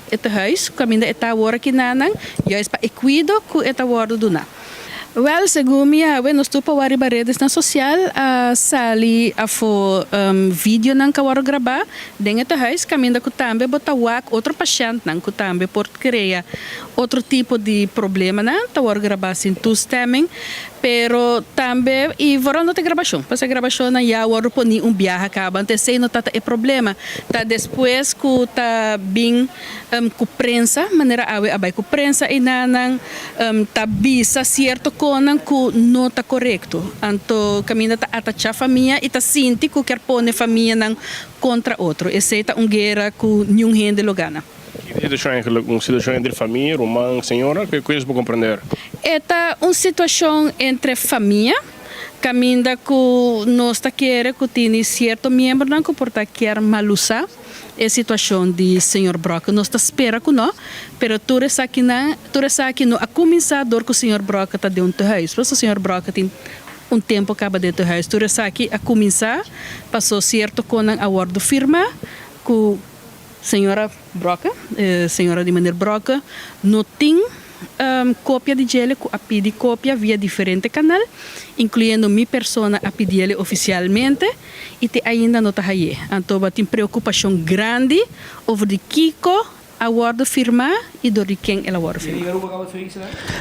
e tehuis kaminda e ta awor aki nan juist pa e kuido ku e ta wòrdu duna. Wèl, segun mi awe nos tur pa wak riba redesnan sosial a sali afó videonan ku a wòrdu grabá den e tehuis kaminda ku tambe bo ta wak otro pashèntnan ku tambe por krea otro tipo di problemanan ta wòrdu grabá sin toestemming. Pero tambe y vooral no ta e grabacion, pasobra e grabacionnan ya wordo poni un biaha caba, anto esey no ta ta e problema, ta despues cu ta bin cu prensa, manera awe a bay cu prensa eynanan ta bisa cierto conan cu no ta corecto, anto caminda ta atacha famia y ta sinti cu kier pone famianan contra otro, esey ta un guera cu niun hende lo gana. Ki situacion eigenlijk? Un situacion entre famia, ruman, señora? Ke ku es bo comprender? E ta un situacion entre famia, caminda cu nos ta kere cu tini cierto miembronan cu por ta kier malusa e situacion di señor Brock. Nos ta spera cu no, pero tur esakinan, tur esaki no a cuminsa dor cu señor Brock ta den un tehuis. Pasobra señor Brock tin un tempo caba den tehuis. Tur esaki a cuminsa paso cierto conan a wordo firma cu Señora Brokke, señora di meneer Brokke no tin copia di djele cu a pidi copia via diferente canal, incluyendo mi persona a pidiele oficialmente y te ainda no ta haye. Anto ba tin preocupacion grandi over di kico a wordo firma y door di ken el a wordo firma.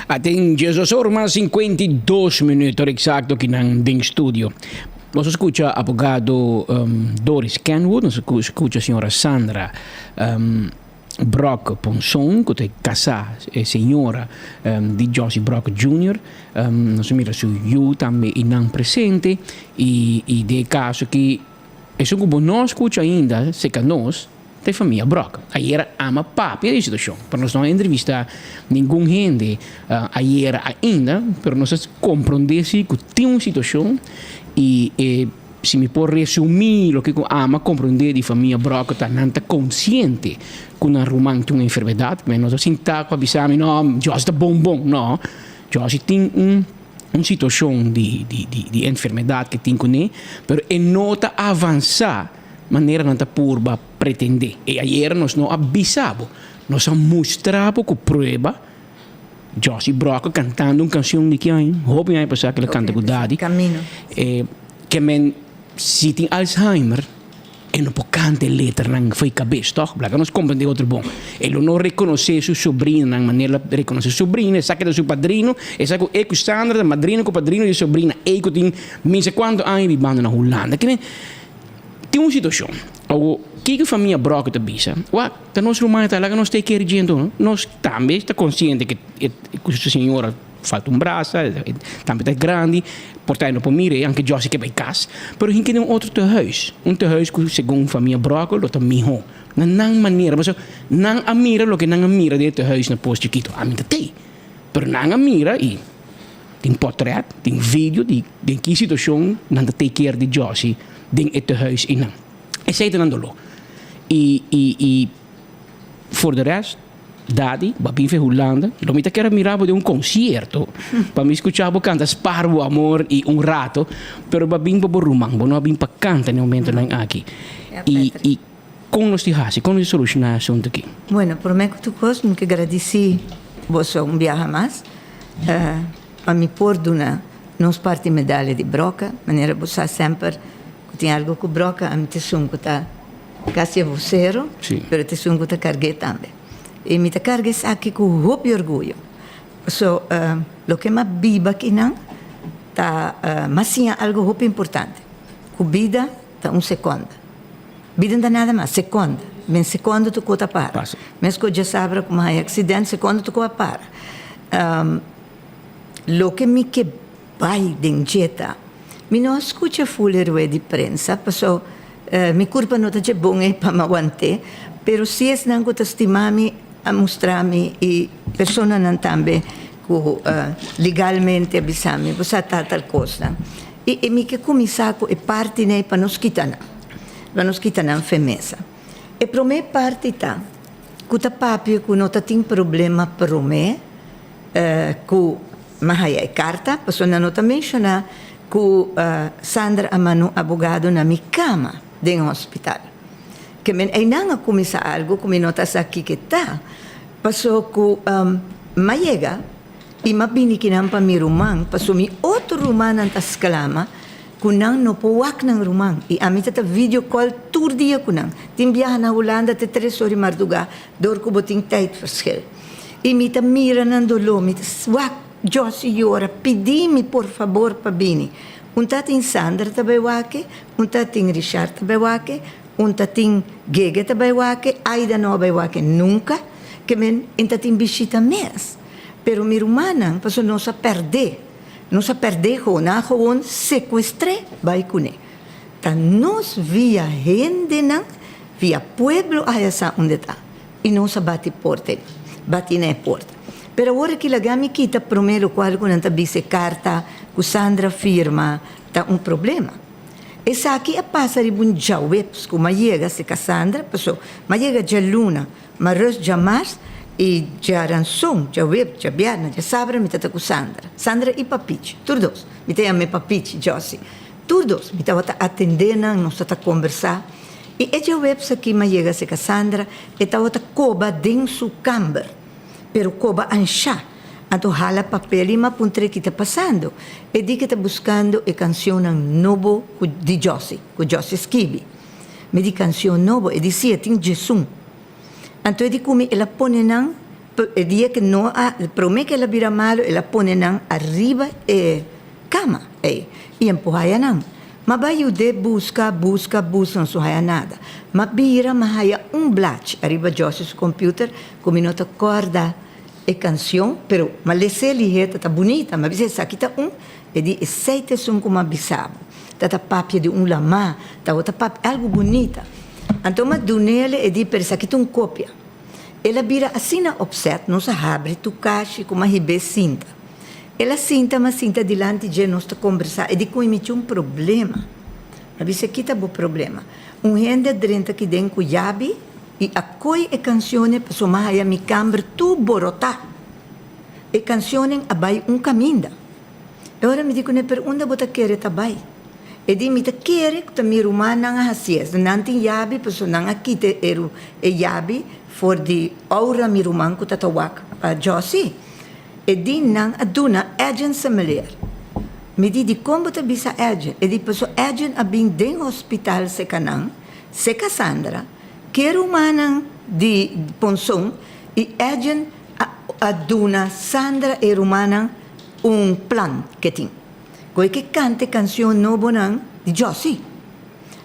A tin diesdos or mas 52 minuut, ora exacto kinan den studio. Nos a scucha abogado Doris Kenwood, nos a scucha señora Sandra Brock Ponson, cu ta e casa, e señora di Josie Brock Junior. Nos a mira su yu tambe y nan presente y den e caso aki, esun cu bo no a scucha ainda cerca nos, Ta e famia Brock. Ayera ama papia di e situacion, pero nos no a entrevista ningun hende ayera ainda, pero nos a comprende si cu tin un situacion y e si mi por resumi loke cu ama comprende di famia Brock ta nan ta consciente cu nan ruman tin un enfermedad, men no ta sinta cu a bisa mi no, Josie ta bon bon, no, Josie tin un un situacion di di di enfermedad cu tin cune, pero e no ta avansa. Manera nan ta purba pretendé. E ayera nos no a bisa bo. Nos a mustra bo ku prueba Josie Brock kantando un kanshon di ki aña? Hopi aña pasá ku el a kanta ku Daddy. Camino. E ke men si tin Alzheimer e no por kanta e letranan fo'i kabes tòg? Laga nos komprendé otro bon. E lo no rekonosé su sobrinanan manera el a rekonosé su sobrina, esaki ta su padrino, esaki ku e ku Sandra ta madrina ku padrino di e sobrina ei ku tin mi sa kuantu aña bibando na Hulanda. Ke men Tin un situacion. Awo, kiko famia Brock ta bisa? Wak, ta nos ruman ta laga nos take care dje anto. Nos tambe ta consciente ke ku su señora falta un brasa, e tambe ta grandi, por ta e no por mira e, anke Josie ke bai cas. Pero hin kende un otro tehuis, un tehuis ku segun famia Brock lo ta miho na nan manera. Pasobra nan a mira loke nan a mira den e tehuis na Pos Chikito. Ami ta tei. Pero nan a mira i. Tin portret, tin video di den ki situacion nan ta take care di Josie den e tehuis einan. Esey ta nan dolor. Y, y, y for de rest, Daddy, bo a bin fe Hulanda, lo mi ta kier a mira bo den un concierto pa mi scucha bo canta Spaar bo amor y un rato, pero bo a bin pa bo ruman, bo no a bin pa canta na e momentonan aki. Y, y con nos tin haci? Con nos tin soluciona e asunto aki? Bueno, prome cu tur cos mi ke gradici boso un biaha mas. Pa mi por duna nos parti medalha di broka, manera bo sa semper ku tin algu ku broka, ami ta esun ku ta kasi e vosero, pero ta esun ku ta karg'é tambe. I mi ta karga esaki ku hopi orguyo. Paso loke mi a biba akinan ta mi a siña algu hopi importante, ku bida ta un sekonda. Bida no ta nada mas, sekonda. Men sekonda tur kos ta para. Meskos djasabra ku mi haña aksident, sekonda tur kos a para. Loke mi ke bai den dje ta, mi no a skucha ful e rueda di prensa, paso mi kurpa no ta dje bon ei pa mi awant'é, pero si esnan ku ta stima mi a mustra mi i personanan tambe ku legalmente a bisa mi bo sa tal tal kosnan. I mi ke kuminsá ku e partinan ei pa nos kita nan, pa nos kita nan fe mesa. E promé parti ta. Ku ta papia ku no ta tin problema promé ku mi haya e karta, pasobra nan no ta menshoná ku Sandra a manda un abogado na mi kama den hospital. Ke men einan a kuminsá algu ku mi no ta sa kiko ta, paso ku mi a yega i mi a bini kinan pa mi ruman, paso mi otro rumannan ta sklama Ku nan no por wak nan ruman i ami ta ta video call tur dia ku nan. Tin biaha na Hulanda te tres ora di mardugá dor ku bo tin tijdverschil. I mi ta mira nan doló, mi ta wak. Josie yora pidi mi por fabor pa bini. Un ta tin Sandra ta bai wak, un ta tin Richard ta bai wak, un ta tin Gege ta bai wak, Aida no a bai wak nunca, ke men en ta tin bishita mes. Pero mi rumannan, pasobra nos a pèrd'é, nos a pèrd'é gewoon, nan a gewoon sekuestr'é bai kuné. Ta nos via hendenan, via pueblo a haya sa unda e ta. I nos a bati porta ei, bati na e porta. Pero awor aki laga mi kita promé lokual ku nan ta bisa e karta ku Sandra firma ta un problema. Esaki a pasa riba un djaweps ku m'a yega serka Sandra, paso m'a yega djaluna, m'a rust djamars i djaranson, djawep, djabièrnè, djasabra mi ta ta ku Sandra. Sandra i Papichi, tur dos. Mi ta yam'é Papichi, Josie. Tur dos. Mi tabata atendé nan, nos ta ta kombersá. I e djaweps aki m'a yega serka Sandra, e tabata koba den su kamber, pero koba anshá. Anto hala papel i m'a puntr'é ki ta pasando. E di ke ta buskando e kansionnan nobo ku di Josie, ku Josie skibi. Mi di kansion nobo? E di si, e tin djesun. Anto e di ku mi el a pone nan, e dia ke no a, promé ke el a bira malu, el a pone nan ariba e kama ei i empuhá nan. Ma bai yud'é buska, buska, buska, no su haya nada. Ma bira, ma haya un blachi ariba Josie su computer ku mi no ta kòrda e kansion, pero ma les'é lihé, ta ta bunita. Ma bisa esaki ta un, e di esei ta esun ku m'a bisa bo. Ta ta papia di un lamá, tabata papia algu bunita. Anto m'a dun'el, e di, pero esaki ta un kopia. El a bira asina opsèt, nos a habri tur kashi ku m'a hib'é sinta. El a sinta, m'a sinta dilanti dje, nos ta kombersá. E di ku mi tin un problema. M'a bisa, ki ta bo problema? Un hende a drenta aki den ku yabi i a koi e kanshonnan pasobra m'a haya mi kamber tur borotá. E kanshonnan a bai un kaminda. E ora mi di kuné, pero unda bo ta kere ta bai? E di, mi ta kere ku ta mi rumannan a hasié. Nan tin yabi, pasobra nan a kita e yabi for di oura mi ruman ku ta ta wak pa Josie. E di, nan a duna Edjen Semeleer. Mi di, dikon bo ta bisa Edjen? E di, pasobra Edjen a bin den hospital seka nan, seka Sandra, ke rumannan di Ponson, i Edjen a duna Sandra e rumannan un plan ke tin. Ku e ke kanta e kansion nobonan di Josie.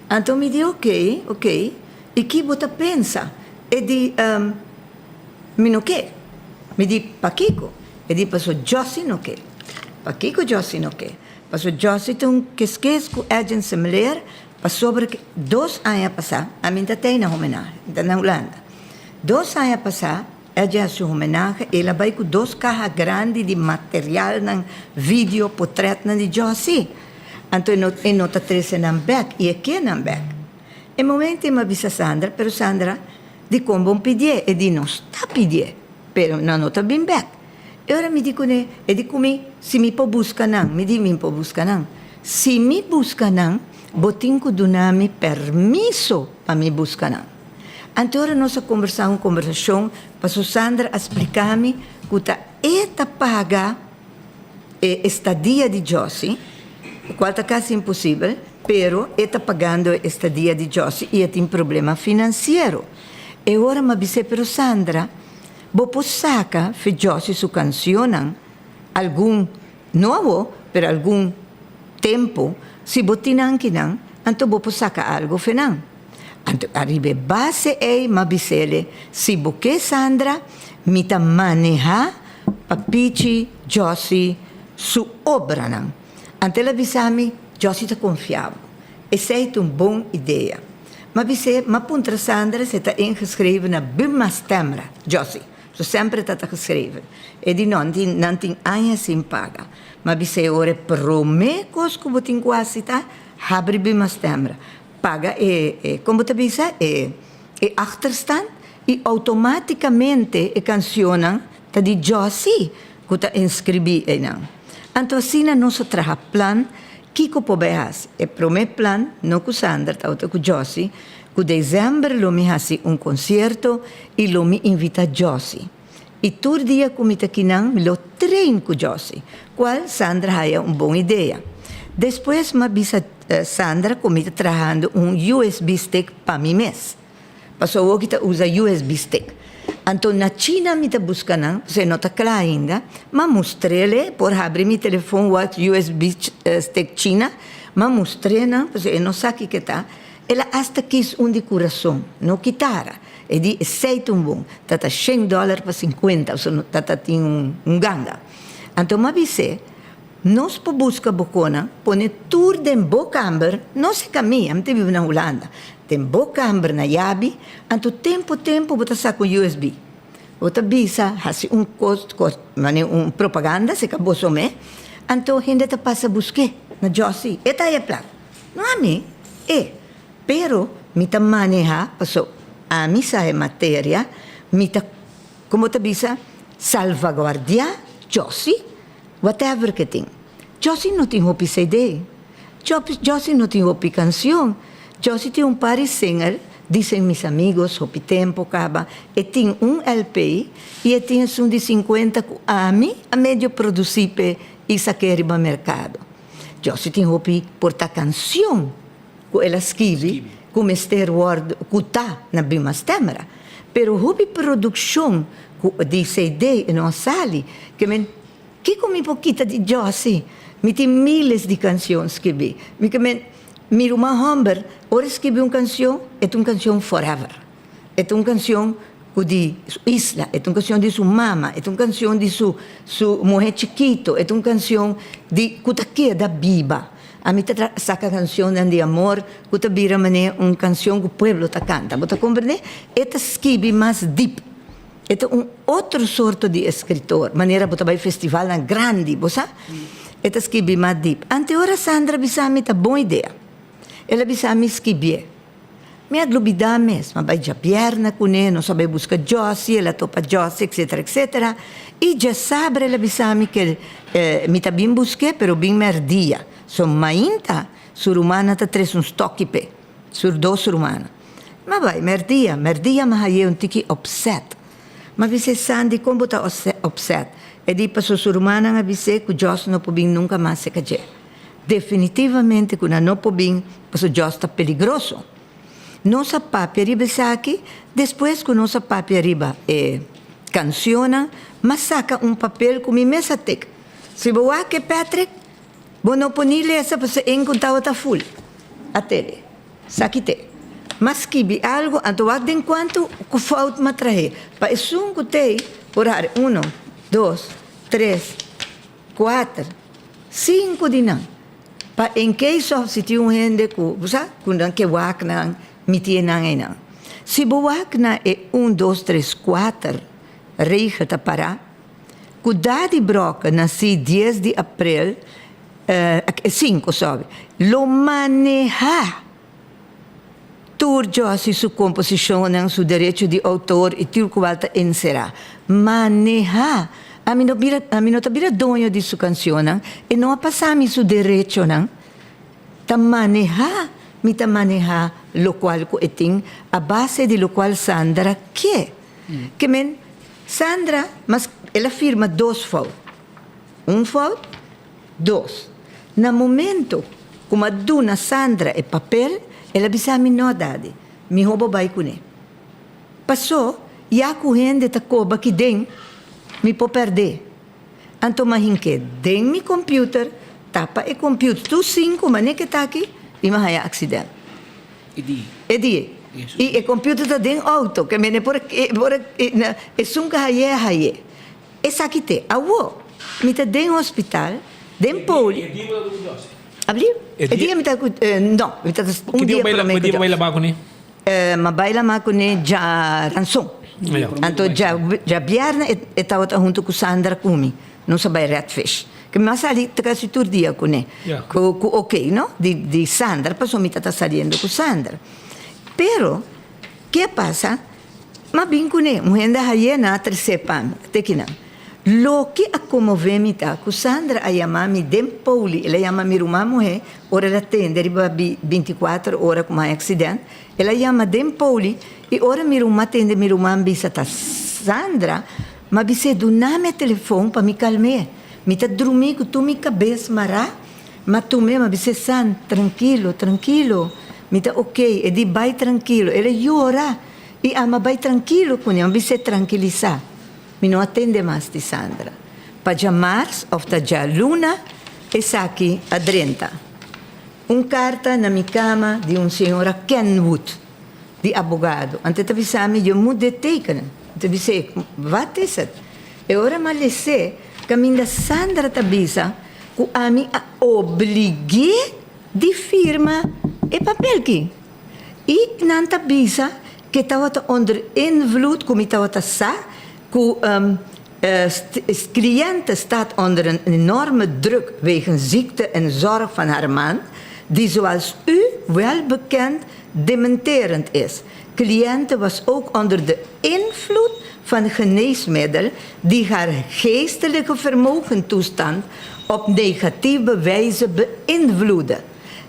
Anto mi di ok, ok, i ki bo ta pensa? E di, ehm, mi no ke. Mi di, pakiko? E di, paso Josie no ke. Pakiko Josie no ke? Paso Josie ta un keskes ku Edjean Semeleer pasobra ke dos aña pasá, ami ta tei na homenahe, mi ta na Hulanda. Dos aña pasá Edje hasi un homenahe, el a bai ku dos kaha grandi di materialnan, video, potretnan di Josie. Anto e no e no ta trese nan bèk i e ke nan bèk. E momento ei mi a bisa Sandra, pero Sandra, dikon bon pidié? E di, Nos ta pidié, pero nan no ta bin bèk. E ora mi di kuné, e di ku mi, si mi por buska nan? Mi di, Mi por buska nan. Si mi buska nan, bo tin ku duna mi permiso pa mi buska nan. Anto ora nos a kombersá un kombersashon, paso Sandra a splika mi ku ta e ta paga e estadia di Josie, kual ta kasi imposibel, pero e ta pagando e estadia di Josie i e tin problema finansiero. E ora mi a bis'é, pero Sandra, bo por saka fe Josie su kansionnan algun, no awo, pero algun tempu, si bo tin nan kinan, anto bo por saka algu fe nan. Anto ariba e base ei m'a bis'ele, si bo ke Sandra, mi ta manehá pa pichi Josie su obranan. Anto el a bisa mi, Josie ta konfia bo. Esei ta un bon idea. M'a bis'é, m'a puntra Sandra si e ta ingeschreven na Buma Stemra, Josie. Su semper e ta ta geschreven. E di no, nan tin aña sin paga. M'a bis'é, ora e promé kos ku bo tin ku hasi ta habri Buma Stemra. Paga e, e, kon bo ta bisa, e, e achterstand i outomátikamente e kansionnan ta di Josie ku ta inskribí einan. Anto asina nos a traha plan kiko por bai hasi. E promé plan, no ku Sandra, tabata ku Josie, ku desèmber lo mi hasi un konsierto i lo mi invitá Josie. I tur dia ku mi ta kinan mi lo train ku Josie, kual Sandra haya un bon idea. Despues m'a bisa Sandra ku mi ta trahando un usb stick pa mi mes, pasobra awor ki ta usa usb stick. Anto na China mi ta buska nan, pasobra e no ta kla ainda, m'a mustr'el, por habri mi telefon wak usb stick China, m'a mustr'é nan, pasobra e no sa kiko e ta, el a asta kis un di kurason, no kitara, e di esei ta un bon, ta ta shen dòler pa sinkuenta, pasobra ta ta tin un ganga. Anto m'a bis'é, Nos por buska bo konan, pone tur den bo kamber, no si ka mi, ami ta biba na Hulanda, den bo kamber na yabi, anto tempo tempo bo ta saka un usb. Bo ta bisa hasi un kos kos mane un propaganda si ka boso me, anto hende ta pasa busk'é na Jossy, e ta haya plak, no ami, e. Pero mi ta maneha paso ami sa e materia, mi ta, komo ta bisa, salvaguardia Jossy. Whatever ke tin. Jossy no tin hopi CD. Jossy no tin hopi cancion. Jossy tin un par di single, dicen mis amigos, hopi tempo caba. E tin un LP y e tin esun di cincuenta cu ami a medio produci p'e y saké riba mercado. Jossy tin hopi por ta cancion cu el a skibi cu mester worde cu ta na Buma Stemra. Pero hopi produccion cu di CD e no a sali. Ke men, kiko mi por kita di Jossy? Mi tin miles di cancion skibi. Mi ke men, mi ruman homber ora e skibi un cancion e ta un cancion forever. E ta un cancion cu di su isla, e ta un cancion di su mama, e ta un cancion di su su muhe chikito, e ta un cancion di cu ta keda biba. Ami ta saca cancionnan di amor cu ta bira manera un cancion cu pueblo ta canta. Bo ta comprende? E ta skibi mas dip. E ta un otro sorto di escritor, manera bo ta bay festivalnan grandi, bo sa? E ta skibi mas dip. Ante ora Sandra bisa mi ta bon idea. El a bisa mi skibié. Mi a lubidá mes, m'a bai djabièrnè kuné, nos a bai buska Josie, el a topa Josie, etcetera, etcetera. I djasabra el a bisa mi ke mi ta bin busk'é, pero bin mèrdia. So mainta su rumannan ta trese un stòki p'e, su dos rumannan. M'a bai mèrdia, mèrdia m'a hañ'é un tiki upset. M'a bis'é, Sandy, kon bo ta upset? E di, pasobra su rumannan a bis'é ku Jos no por bin nunka mas serka dje. Definitivamente ku nan no por bin pasobra Jos ta peligroso. Nos a papia riba esaki, despues ku nos a papia riba e kansionnan, m'a saka un papel ku mi mes a tek. Si bo wak e Patrick, bo no por ni lesa pasobra e ku tabata ful a tele. Saki te. M'a skibi algu, anto wak den kuantu ku fout m'a trahe. Pa esun ku t'ei por hari uno, dos, tres. Kuater, sinku di nan. Pa en case of si tin un hende ku, bo sa, ku nan ke wak nan, miti e nan einan. Si bo wak na e un, dos, tres, kuater regel ta para, ku Daddy Brokke nasi dies di aprel, e sinku, sorry, lo maneha tur Jossy su komposishonnan, su derecho di outor i tur kual ta enserá. Manehá. Ami no bira, ami no ta bira doño di su kanshonnan, e no a pasá mi su derechonan. Ta manehá, mi ta manehá lokual ku e tin a base di lokual Sandra ke. Ke men, Sandra, mas el a firma dos fout. Un fout, Dos, na momento ku m'a duna Sandra e papel, el a bisa mi, No, Daddy, mihó bo bai kuné. Pasó, ya ku hende ta koba aki den, mi por pèrd'é. Anto m'a hink'é den mi computer, tapa e computer tur sinku manera ke ta aki, i m'a haña aksident. E di. E di. I e computer ta den outo, ke mene por por esun ku hañ'é a hañ'é. Esaki te awo. Mi ta den hospital, den poli. E dia bo ta ku Josie? Abli? E dia mi ta ku, no, mi ta un dia prome ku Josie. Ki dia bo bai lama kuné? Mi a bai lama kuné djaranson. Anto djabièrnè e tabata huntu ku Sandra ku mi. Nos a bai Redfish. Ke mi a sali kasi tur dia kuné. Ku oké no, di Sandra, pasobra mi tabata saliendo ku Sandra. Pero, ke a pasa? M'a bin kuné, un hende a haye na a tresé pa mi. Te kinan. Loke a konmové mi ta ku Sandra a yama mi den Pouli, el a yama mi ruman muhé ora el a tende riba binti kuater ora ku mi a haña aksident, el a yama den Pouli i ora mi ruman tende mi ruman bisa ta Sandra, m'a bis'é duna mi e telefon pa mi kalm'é. Mi ta drumí ku tur mi kabes mará, m'a tum'é m'a bis'é San, trankilo, trankilo, mi ta okey, e di bai trankilo, el a yora. I ama bai trankilo kuné, mi bis'é trankilisá. Mi no a tende mas di Sandra. Pa djamars òf ta djaluna esaki a drenta. Un karta na mi kama di un señora Kenwood, di abogado. Anto e ta bisa mi, Je moet dit tekenen. Mi ta bis'é, Wat is het? E ora mi a les'é, kaminda Sandra ta bisa ku ami a oblig'é di firma e papel ki. I nan ta bisa ku e tabata onder invloed ku mi tabata sa ku cliënte staat onder een enorme druk wegens ziekte en zorg van haar man, die zoals u wel bekend dementerend is. Cliënte was ook onder de invloed van geneesmiddel die haar geestelijke vermogentoestand op negatieve wijze beïnvloedde.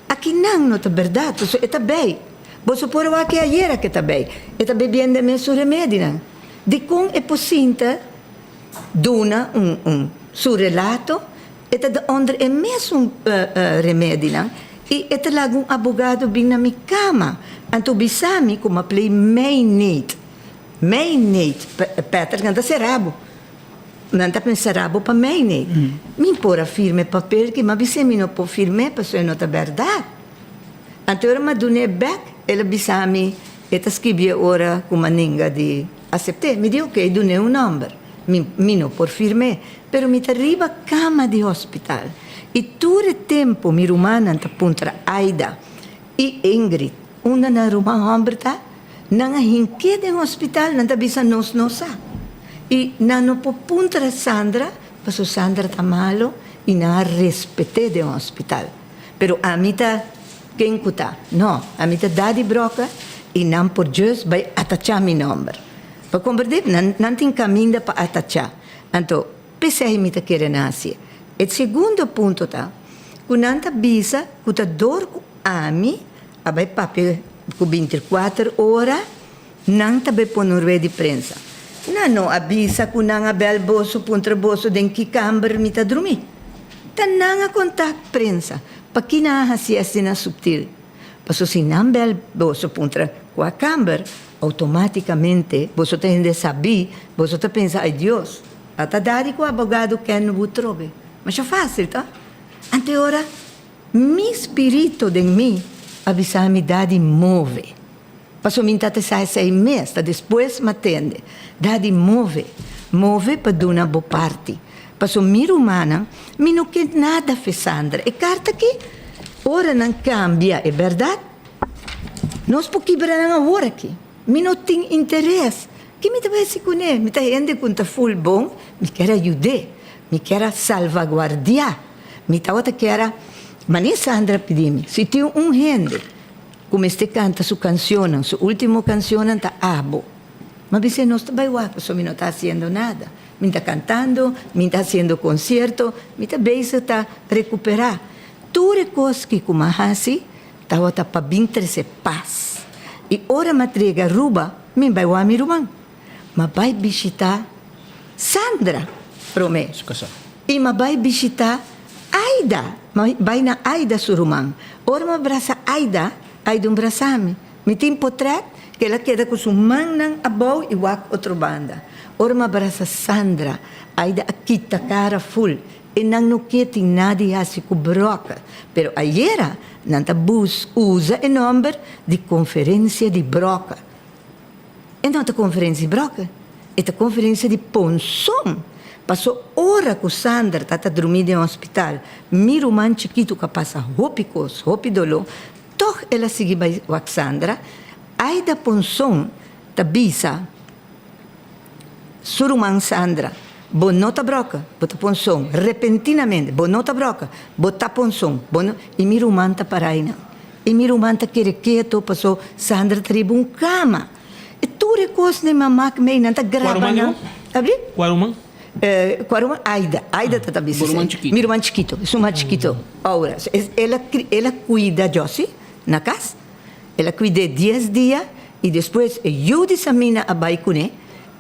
Akinan no ta berdad, pasobra e ta bij. Boso por wak e ayera ku e ta bij. E ta bebiendo e mesun remedinan. Dikon e por sinta duna un un su relato? E ta onder e mesun remedinan i e ta laga un abogado bin na mi kama. Anto bisa mi ku m'a plei meineed. Meineed, Patrick, nan ta sera bo. Nan ta pensa rabo pa mei nee. Mi por a firma e papel ki m'a bis'é mi no por firm'é pasobra e no ta bèrdat. Anto ora m'a dun'é bèk, el a bisa mi e ta skibi e ora ku m'a ninga di asept'é. Mi di oké, dun'é un nòmber. Mi mi no por firm'é, pero mi ta riba kama di hospital i tur e tempu mi rumannan ta puntra Aida i Ingrid unda nan ruman hòmber ta. Nan a hink'é den hospital, nan ta bisa nos no sa. I nan no por puntra Sandra, pasobra Sandra ta malo i nan a respet'é den hospital. Pero ami ta ken ku ta? No, ami ta Daddy Broca i nan por just bai atachá mi nòmber. Pa komprendé, nan nan tin kaminda pa atachá. Anto, p'esei mi ta kere nan hasié. E segundo punto ta ku nan ta bisa ku ta dor ku ami A bai papia ku bintirkuater ora nan ta bai pone un rueda di prensa. Nan no a bisa ku nan a bèl boso puntra boso den ki kamber mi ta drumí. Ta nan a kontak prensa. Paki nan a hasi asina subtil? Paso si nan bèl boso puntra kua kamber, outomátikamente boso ta hende sabí, boso ta pensa, ay Dios, a ta dari ku abogado Kenwood trobe. Masha fásil, ta? Ante ora Mi spirito den mi a bisa mi Daddy move. Paso mi ta sa esei mes, ta despues m'a tende. Daddy move, move pa duna bo parti. Paso mi rumannan, mi no ke nada fe Sandra. E karta aki, ora nan kambia e bèrdat, nos por kibra nan awor aki. Mi no tin interes. Ke mi ta bai hasi kuné? Mi ta hende ku ta ful bon, mi kier a yud'é, mi kier a salvaguardiá. Mi tabata kier a Mane Sandra pidi mi, si tin un hende ku mester kanta su kanshonnan, su ultimo kanshonnan ta abo. Mi a bis'é, nos ta bai wak pasobra mi no ta hasiendo nada. Mi ta kantando, mi ta hasiendo konsierto, mi ta bezig ta rekuperá. Tur e kos ki ku mi a hasi tabata pa bin trese pas. I ora mi a trega Aruba, mi bai wak mi ruman. Mi a bai bishitá Sandra promé. I m'a bai bishitá Aida. M'a bai na Aida su ruman. Ora m'a brasa Aida, Aida un brasa mi. Mi tin potrèt ku el a keda ku su mannan abou i wak otro banda. Ora m'a brasa Sandra, Aida a kita kara ful. E nan no ke tin nada di hasi ku Brokke. Pero ayera nan ta bus usa e nòmber di konferensia di Brokke. E no ta konferensia di Brokke, e ta konferensia di Ponson. Paso ora ku Sander ta ta drumí den hospital, mi ruman chikitu ku a pasa hopi kos, hopi doló, tòg el a sigui bai wak Sandra. Aida Ponson ta bisa su ruman Sandra, Bo no ta Brokke, bo ta Ponson. Repentinamente, Bo no ta Brokke, bo ta Ponson. Bo no. I mi ruman ta para einan. I mi ruman ta kere keto paso Sandra ta riba un kama. E tur e kos den mama ku mei nan ta graba nan. Abri? Kua ruman? Kua ruman? Aida. Aida ta ta bisa esei. Mi ruman chikito. Esun mas chikito ora. El a el a kuida Josie na kas. El a kuid'é dies dia i despues e yu di Samina a bai kuné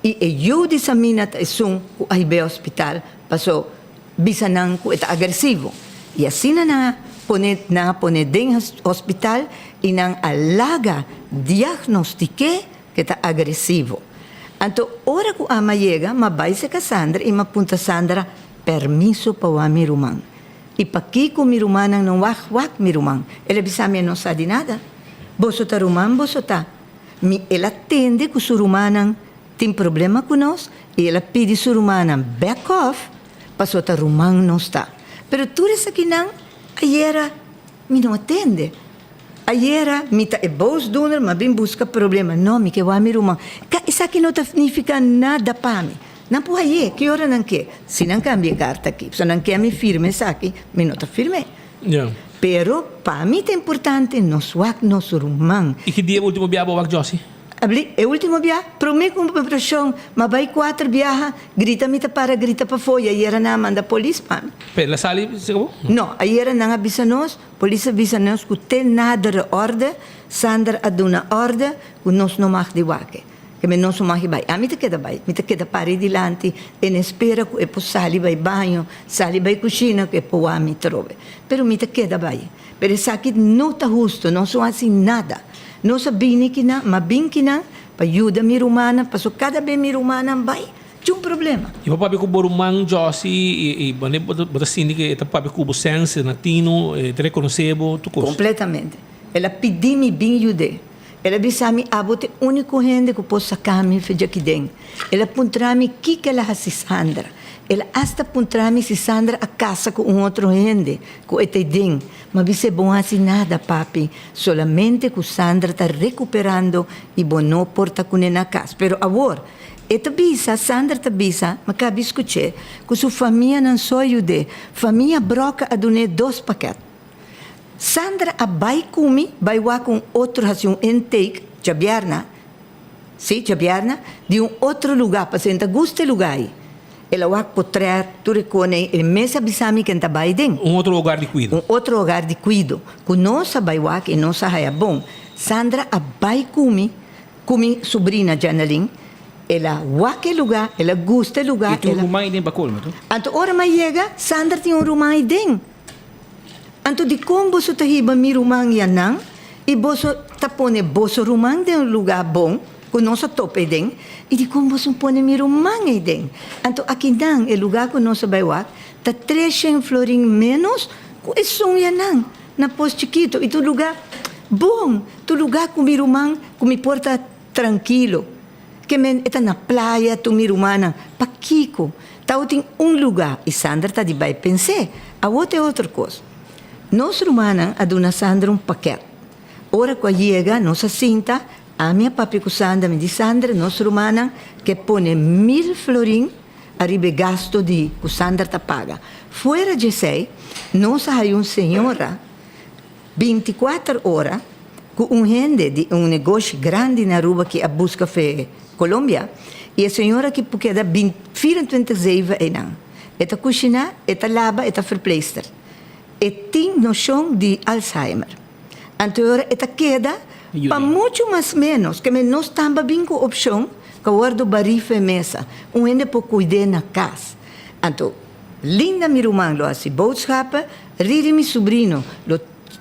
i e yu di Samina ta esun ku a hib'é hospital paso Bisa nan ku e ta agresivo. I asina nan a pone nan a pone den hospital i nan a laga diagnostik'é. ku e ta agresivo. Anto ora ku ama yega, m'a bai seka Sandra i m'a puntra Sandra permiso pa wak mi ruman. I pakiko mi rumannan no wak wak mi ruman? El a bisa mi e no sa di nada. Boso ta ruman boso ta. Mi el a tende ku su rumannan tin problema ku nos i el a pidi su rumannan back off paso ta ruman nos ta. Pero tur esakinan ayera mi no a tende. Ayera mi ta e boosdoener mi a bin buska problema. No, mi ke wak mi ruman. Ka esaki no ta nifiká nada pa mi. Nan por haye ki ora nan ke. Si nan kambia e karta aki. Pasobra nan ke mi firma esaki, mi no ta firm'é. Pero pa mi ta importante nos wak nos ruman. I ki dia e ultimo biaha bo wak Josie? Abli, e ultimo biaha, promé ku mi operashon, m'a bai kuater biaha, grita mi ta para grita pafó i ayera nan a manda polis pa mi. Pero el a sali serka bo? No, ayera nan a bisa nos, polis a bisa nos ku te nadere orde, Sander a duna orde ku nos no mag di wak. Ke mi no su mag bai. Ami ta keda bai. Mi ta keda para dilanti en espera ku e por sali bai baño, sali bai kushina ku e por wak mi trobe. Pero mi ta keda bai. Pero esaki no ta husto, nos no hasi nada. Nos a bini kinan, m'a bin kinan pa yuda mi rumannan, paso kada be mi rumannan bai, tin un problema. I bo papia ku bo ruman Josie i i wanneer bo ta bo ta sinti ke e ta papia ku bo sense na tino, e ta rekonosé bo, tur kos. Kompletamente. El a pidi mi bin yud'é. El a bisa mi, Abo ta e úniko hende ku por saka mi for djaki den. El a puntra mi kiko el a hasi Sandra. El a asta puntra mi si Sandra a kasa ku un otro hende ku e ta den. Mi a bis'é, Bo no hasi nada, papi. Solamente ku Sandra ta rekuperando i bo no por ta kuné na kas. Pero awor, e ta bisa, Sandra ta bisa, mi a kabi skuch'é, ku su famianan so a yud'é. Famia Broca a dun'é dos pakèt. Sandra a bai ku mi bai wak un otro hasi un intake djabièrna, sí, djabièrna, di un otro lugá pasobra e ta gusta e lugá ei. El a wak potrèt, tur e kos ei, e mes a bisa mi ku e ta bai den. Un otro hogar di kuido. Un otro hogar di kuido ku nos a bai wak i nos a haya bon. Sandra a bai ku mi, ku mi subrina Janelyn, el a wak e lugá, el a gusta e lugá. I tin un ruman ei den pa kolmo, to? Anto ora mi a yega, Sandra tin un ruman ei den. Anto dikon boso ta hiba mi ruman yanan i boso ta pone boso ruman den un lugá bon ku nos a topa ei den? I dikon boso no pone mi ruman ei den? Anto akinan e lugá ku nos a bai wak ta treshen florin ménos ku esun yanan na Pos Chikitu. I ta un lugá bon, ta un lugá ku mi ruman ku mi por ta trankilo. Ke men e ta na playa tur mi rumannan. Pakiko? Tabatin un lugá i Sandra ta di bai pens'é. Awor ta e otro kos. Nos rumannan a duna Sandra un pakèt. Ora ku a yega, nos a sinta, ami a papia ku Sandra, mi di, Sandra, nos rumannan ke pone mil florin ariba e gasto di ku Sandra ta paga. Fuera djesei, nos a haña un señora Binticuater ora cu un hende di un negoshi grandi na Aruba ki a busca fe Colombia y e señora ki por keda vierentwintig zeven eynan. E ta cushina, e ta laba, e ta verpleegster. E tin nocion di Alzheimer. Anto e ora e ta keda pa mucho mas menos ke men nos tamba bin cu opcion cu a wordo bari fe mesa. Un hende por cuid'e na cas. Anto Linda mi ruman lo hasi boodschappen, Riri mi subrino lo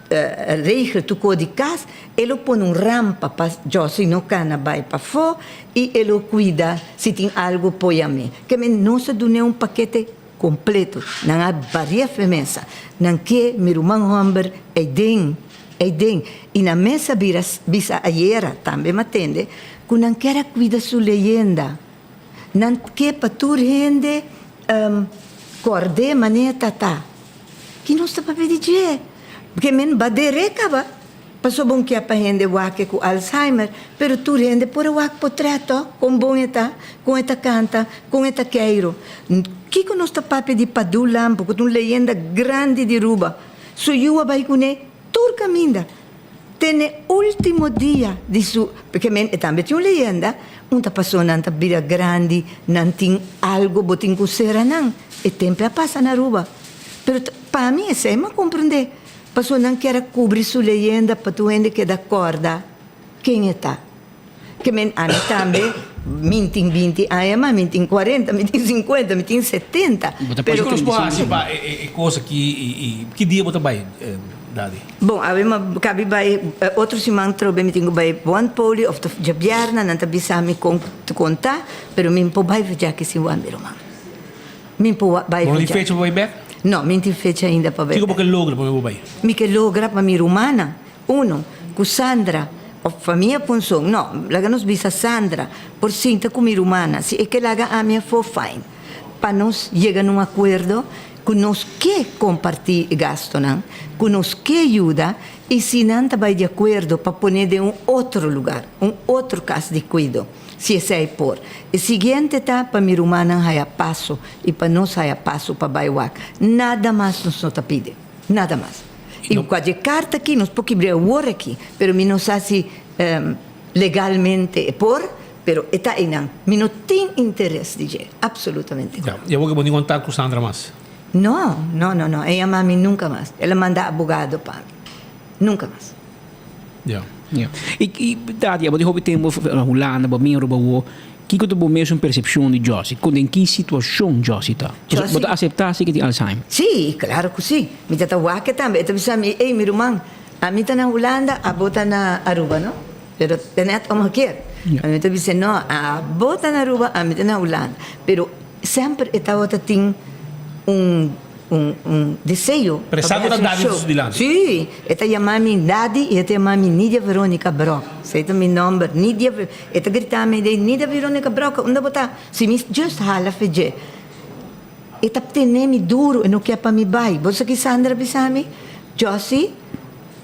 regla tur kos di kas, e lo pone un rampa pa Josie no kana bai pafó i e lo kuida si tin algu por yam'é. Ke men nos a dun'é un pakete kompleto. Nan a baria fe mesa. Nan ke mi ruman hòmber ei den, ei den. I nan mes a bira bisa ayera, tambe m'a tende, ku nan kier a kuida su leyenda. Nan ke pa tur hende kòrd'é manera ta ta. Ki nos ta papia di dje? Ke men bader'é kaba. Pasobra un ke pa hende wak ku Alzheimer, pero tur hende por a wak potrèt tòg, kon bon e ta, kon e ta kanta, kon e ta keiru. Kiko nos ta papia di Padú Lampo, ku ta un leyenda grandi di Ruba? Su yu a bai kuné tur kaminda. Te n'e último dia di su, p'e men e tambe tin un leyenda, un ta pasó nan ta bira grandi, nan tin algo bo tin ku sera nan. E tempe a pasa na Aruba. Pero pa mi esei m'a komprendé, pasó nan kier a kubri su leyenda pa tur hende keda kòrda ken e ta. Ke men ami tambe. Mi tin binti aña mas, mi tin cuarenta, mi tin cincuenta, mi tin setenta. Pero. Kico nos por haci pa e cos aki y ki dia bo ta bay, Dadi? Bon, awe mi cabi bay otro siman trobe mi tin cu bay Wandpoli of ta djabièrnè, nan ta bisa mi con ta conta, pero mi por bay for djaki sin wak mi ruman. Mi por bay Bo no for tin djaki. fecha pa bay bek? No, mi no tin fecha ainda pa bay Kico bo bek. ke logra prome bo bay? Mi ke logra pa mi rumannan. Uno, ku Sandra, of famia Ponson, no, laga nos bisa Sandra, por sinta ku mi rumannan, si e ke laga ami afó, fine. Pa nos yega na un akuerdo ku nos ke kompartí e gastonan, ku nos ke yuda, i si nan ta bai di akuerdo pa pone den un otro lugar, un otro kas di kuido, si esei por. E siguiente ta pa mi rumannan haya paso i pa nos haya paso pa bai wak. Nada mas nos no ta pidi. Nada mas. I ku dje karta aki nos por kibra awor aki, pero mi no sa si legalmente e por, pero e ta einan. Mi no tin interes di dje, absolutamente. Ya, i awor ke bo tin kontak ku Sandra mas? No, no, no, no, e yama mi nunka mas. El a manda abogado pa mi. Nunka mas. Ya. Ya. I, i Tati, abo tin hopi tempu na Hulanda, bo a bin Aruba awor. Kiko ta bo mesun persepshon di Josie? Kon den ki situashon Josie ta? Josie? Bo ta aseptá si ke tin Alzheimer? Sí, klaro ku sí. Mi ta ta wak tambe. E ta bisa mi, Ey, mi ruman, ami ta na Hulanda, abo ta na Aruba, no? Pero ta nèt omgekeerd. Ami ta bisa, No, abo ta na Aruba, ami ta na Hulanda. Pero semper e tabata tin un Un un deseo. Pero e sa ku ta Daddy ta su dilanti. Sí, e ta yama mi Daddy i e ta yama mi Nidia Veronica Brok. Esei ta mi nomber, Nidia Ve-. E ta grita mi dei, Nidia Veronica Brok, unda bo ta? Si mi just hala fe dje, e ta tene mi duru, e no ke pa mi bai. Bo sa ki Sandra a bisa mi? Josie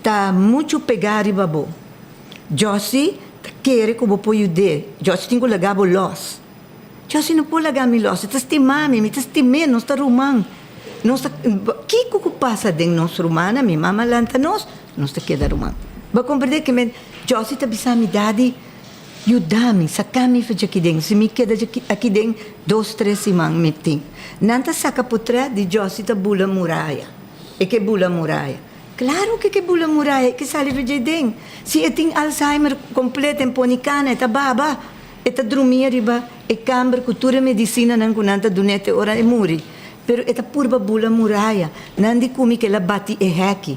ta muchu pegá riba bo. Josie ta kere ku bo por yud'é. Josie tin ku laga bo lòs. Josie no por laga mi los, e ta stima mi, mi ta stim'é, nos ta ruman. Nos ta, kiko ku pasa den nos rumannan, mi mama lanta nos, nos ta keda ruman. Bo a komprendé ke men, Josie ta bisa mi, Daddy, yuda mi, saka mi for djaki den, si mi keda djaki aki den dos tres siman mi tin. Nan ta saka potrèt di Josie ta bula muraya, e ke bula muraya. Klaro ke ke bula muraya, e ke sali for dje den. Si e tin Alzheimer kompleto, en poni kana, e ta baba. E ta drumia riba e kamber ku tur e medisinanan ku nan ta dun'é te ora e muri. Pero e ta purba bula muraya. Nan di ku mi ku el a bati e hèki.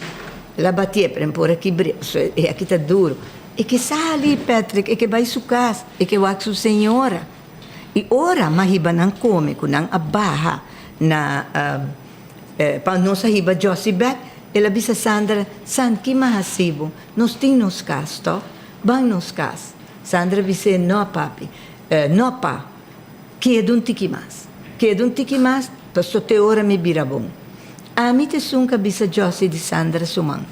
El a batié, pero en por a kibr'é, pasobra e hèki ta duru. E ke sali, Patrick, e ke bai su kas, e ke wak su señora. I ora m'a hiba nan kome ku nan a baha na pa nos a hiba Josie bèk, el a bisa Sandra, San, ki m'a hasi bo? Nos tin nos kas, tòg? Ban nos kas. Sandra bis'é, No, papi. No, pa. Keda un tiki mas. Keda un tiki mas, paso te ora mi bira bon. Ami ta esun ku a bisa Josie di Sandra su man.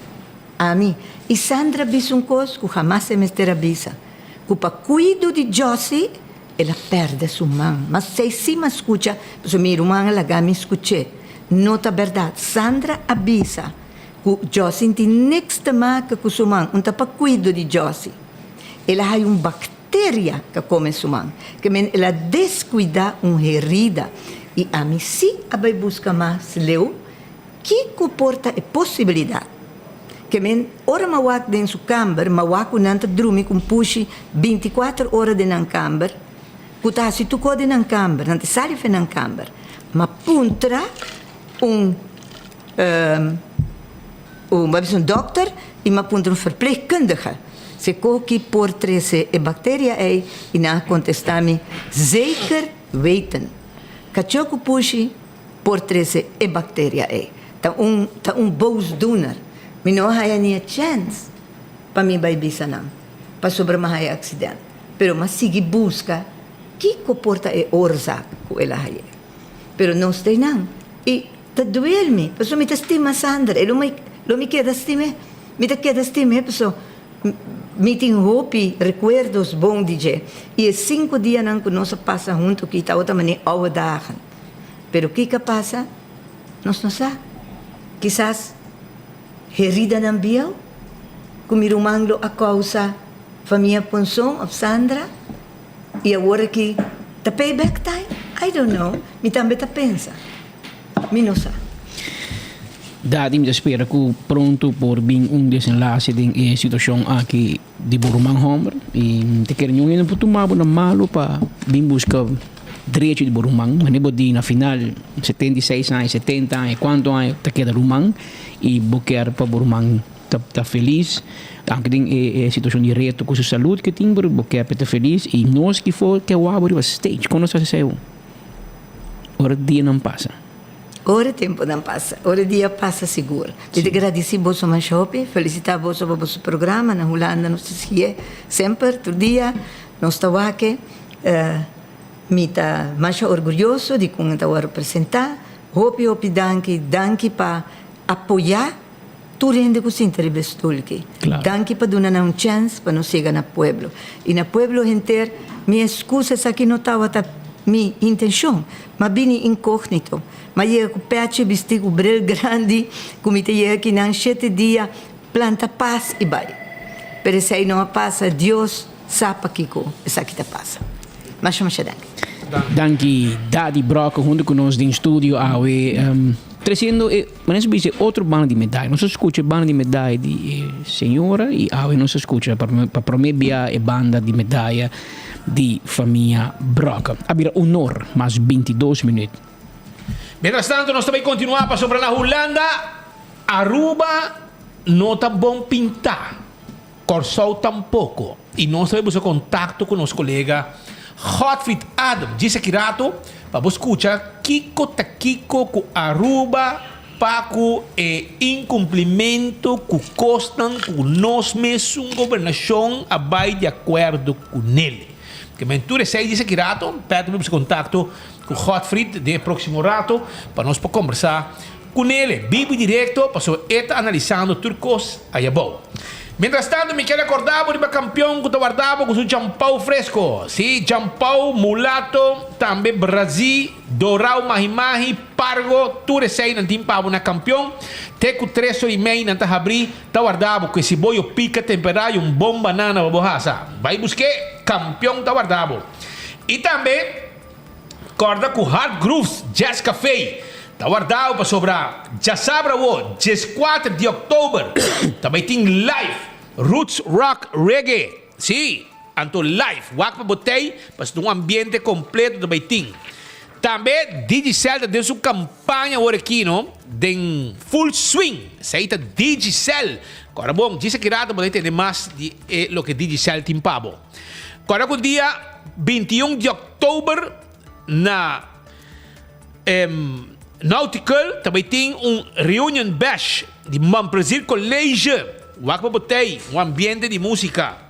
Ami. I Sandra a bisa un kos ku hamas e mester a bisa, ku pa kuido di Josie el a pèrdè su man. Ma esei sí mi a skucha, pasobra mi ruman a laga mi skuch'é. No ta bèrdat. Sandra a bisa ku Josie no tin niks te maka ku su man, un ta pa kuido di Josie. El a haya un bacteria ca come su man, ke men el a descuida un herida. I ami si a bay busca mas leu kico por ta e posibilidad. Ke men ora m'a wak den su camber, m'a wak cu nan ta drumi cu un pushi binticuater ora den nan camber, cu ta haci tuco den nan camber, nan ta sali fe nan camber. M'a puntra un. Un m'a bisa un dokter i m'a puntra un verpleegkundige si koki por trese e bakteria ei i nan a kontestá mi, Zeker weten. Kachó ku pushi por trese e bakteria ei. Ta un ta un boosdoener. Mi no a haya ni e chèns pa mi bai bisa nan pasobra m'a haya aksident. Pero m'a sigui buska kiko por ta e oorzaak ku el a haye. Pero nos ta einan i Ta duel mi, pasobra mi ta stima Sandra i lo mi lo mi keda stim'é. Mi ta keda stim'é pasobra mi tin hopi rekuerdos bon di dje. I e sinku dianan ku nos a pasa huntu aki tabata manera ouwe dagen. Pero kiko a pasa? Nos no sa. Kisas heridanan bieu ku mi ruman lo a kousa famia Ponson òf Sandra i awor aki ta payback time? I don't know. Mi tambe ta pensa. Mi no sa. Dadi mi ta spera ku pronto por bin un desenlase den e situashon aki di bo ruman hòmber i mi ta kere niun hende por tuma bo na malu pa bin buska drecho di bo ruman. Manera bo di na final 76 aña, 70 aña, kuantu aña ta keda ruman i bo kier pa bo ruman ta felis aunke den e situashon di reto ku su salud ke tin pero bo kier pa e ta felis i nos kifo ke wak bo riba stage kon nos ta hasi esei awo ora dianan pasa. Ora temponan pasa, ora dia pasa sigur. Mi ta gradisí boso masha hopi, felisitá boso pa boso programa. Na Hulanda nos ta sigié semper, tur dia nos ta wak e. Mi ta masha orguyoso di kon e ta wòrdu presentá. Hopi hopi danki, danki pa apoyá tur hende ku sinta riba e stul aki. Danki pa duna nan un chèns pa nos yega na pueblo. I na pueblo henter, mi eskusa esaki no tabata mi intenshon, m'a bini inkognito. M'a yega ku pèchi bistí ku bril grandi ku mi ta yega akinan shete dia planta pas i bai. Pero esei no a pasa, Dios sa pakiko esaki ta pasa. Masha masha danki. Danki Daddy Brock hunto ku nos den studio awe tresiendo e manera su bisa e otro banda di medaya. Nos a skucha e banda di medaya di e señora i awe nos a skucha pa prome bia e banda di medaya di famia Brock. A bira unor mas 22 minuut. Mientras tanto nos ta bay continua pasobra na Hulanda Aruba no ta bon pinta. Kòrsou tampoko. I nos ta bai buska kontakto ku nos kolega Godfried Adam djis aki rato pa bo skucha kiko ta kiko ku Aruba pa ku e inkumplimento ku kosnan ku nos mesun gobernashon a bai di akuerdo kunel. Ke men tur esei djis aki rato Pet ta bai buska kontakto ku Godfried den e próksimo rato pa nos por kombersá Kunele, bibi direkto pasobra e ta analisando tur kos ayabou. Mientras tanto mi kier rekorda bo riba kampion ku ta warda bo ku su champou fresko. Si, champou, mulato, tambe brazí, dorau, mahi-mahi, pargo, tur esei nan tin pa bo na kampion. Te ku tres or i mei nan ta habrí, ta warda bo ku e siboyo pika temperá i un bon banana pa bo hasa. Bai busk'é, kampion ta warda bo. I tambe. Kòrda ku Hard Grooves Jazz Café ta wardao pasobra djasabra awo dieskuater di òktober ta bai tin live Roots Rock Reggae. Sí, anto live. Wak pa bo tei pasobra un ambiente kompleto ta bai tin. Tambe Digicel ta den su kampaña awor aki no den full swing. Esei ta Digicel. Kòrda bon, djis aki rato bo ta tende mas di e loke Digicel tin pa bo. Kòrda ku dia 21 di òktober na Nautical ta bai tin un reunion bash di Mon Plaisir College. Wak pa bo tei, un ambiente di músika.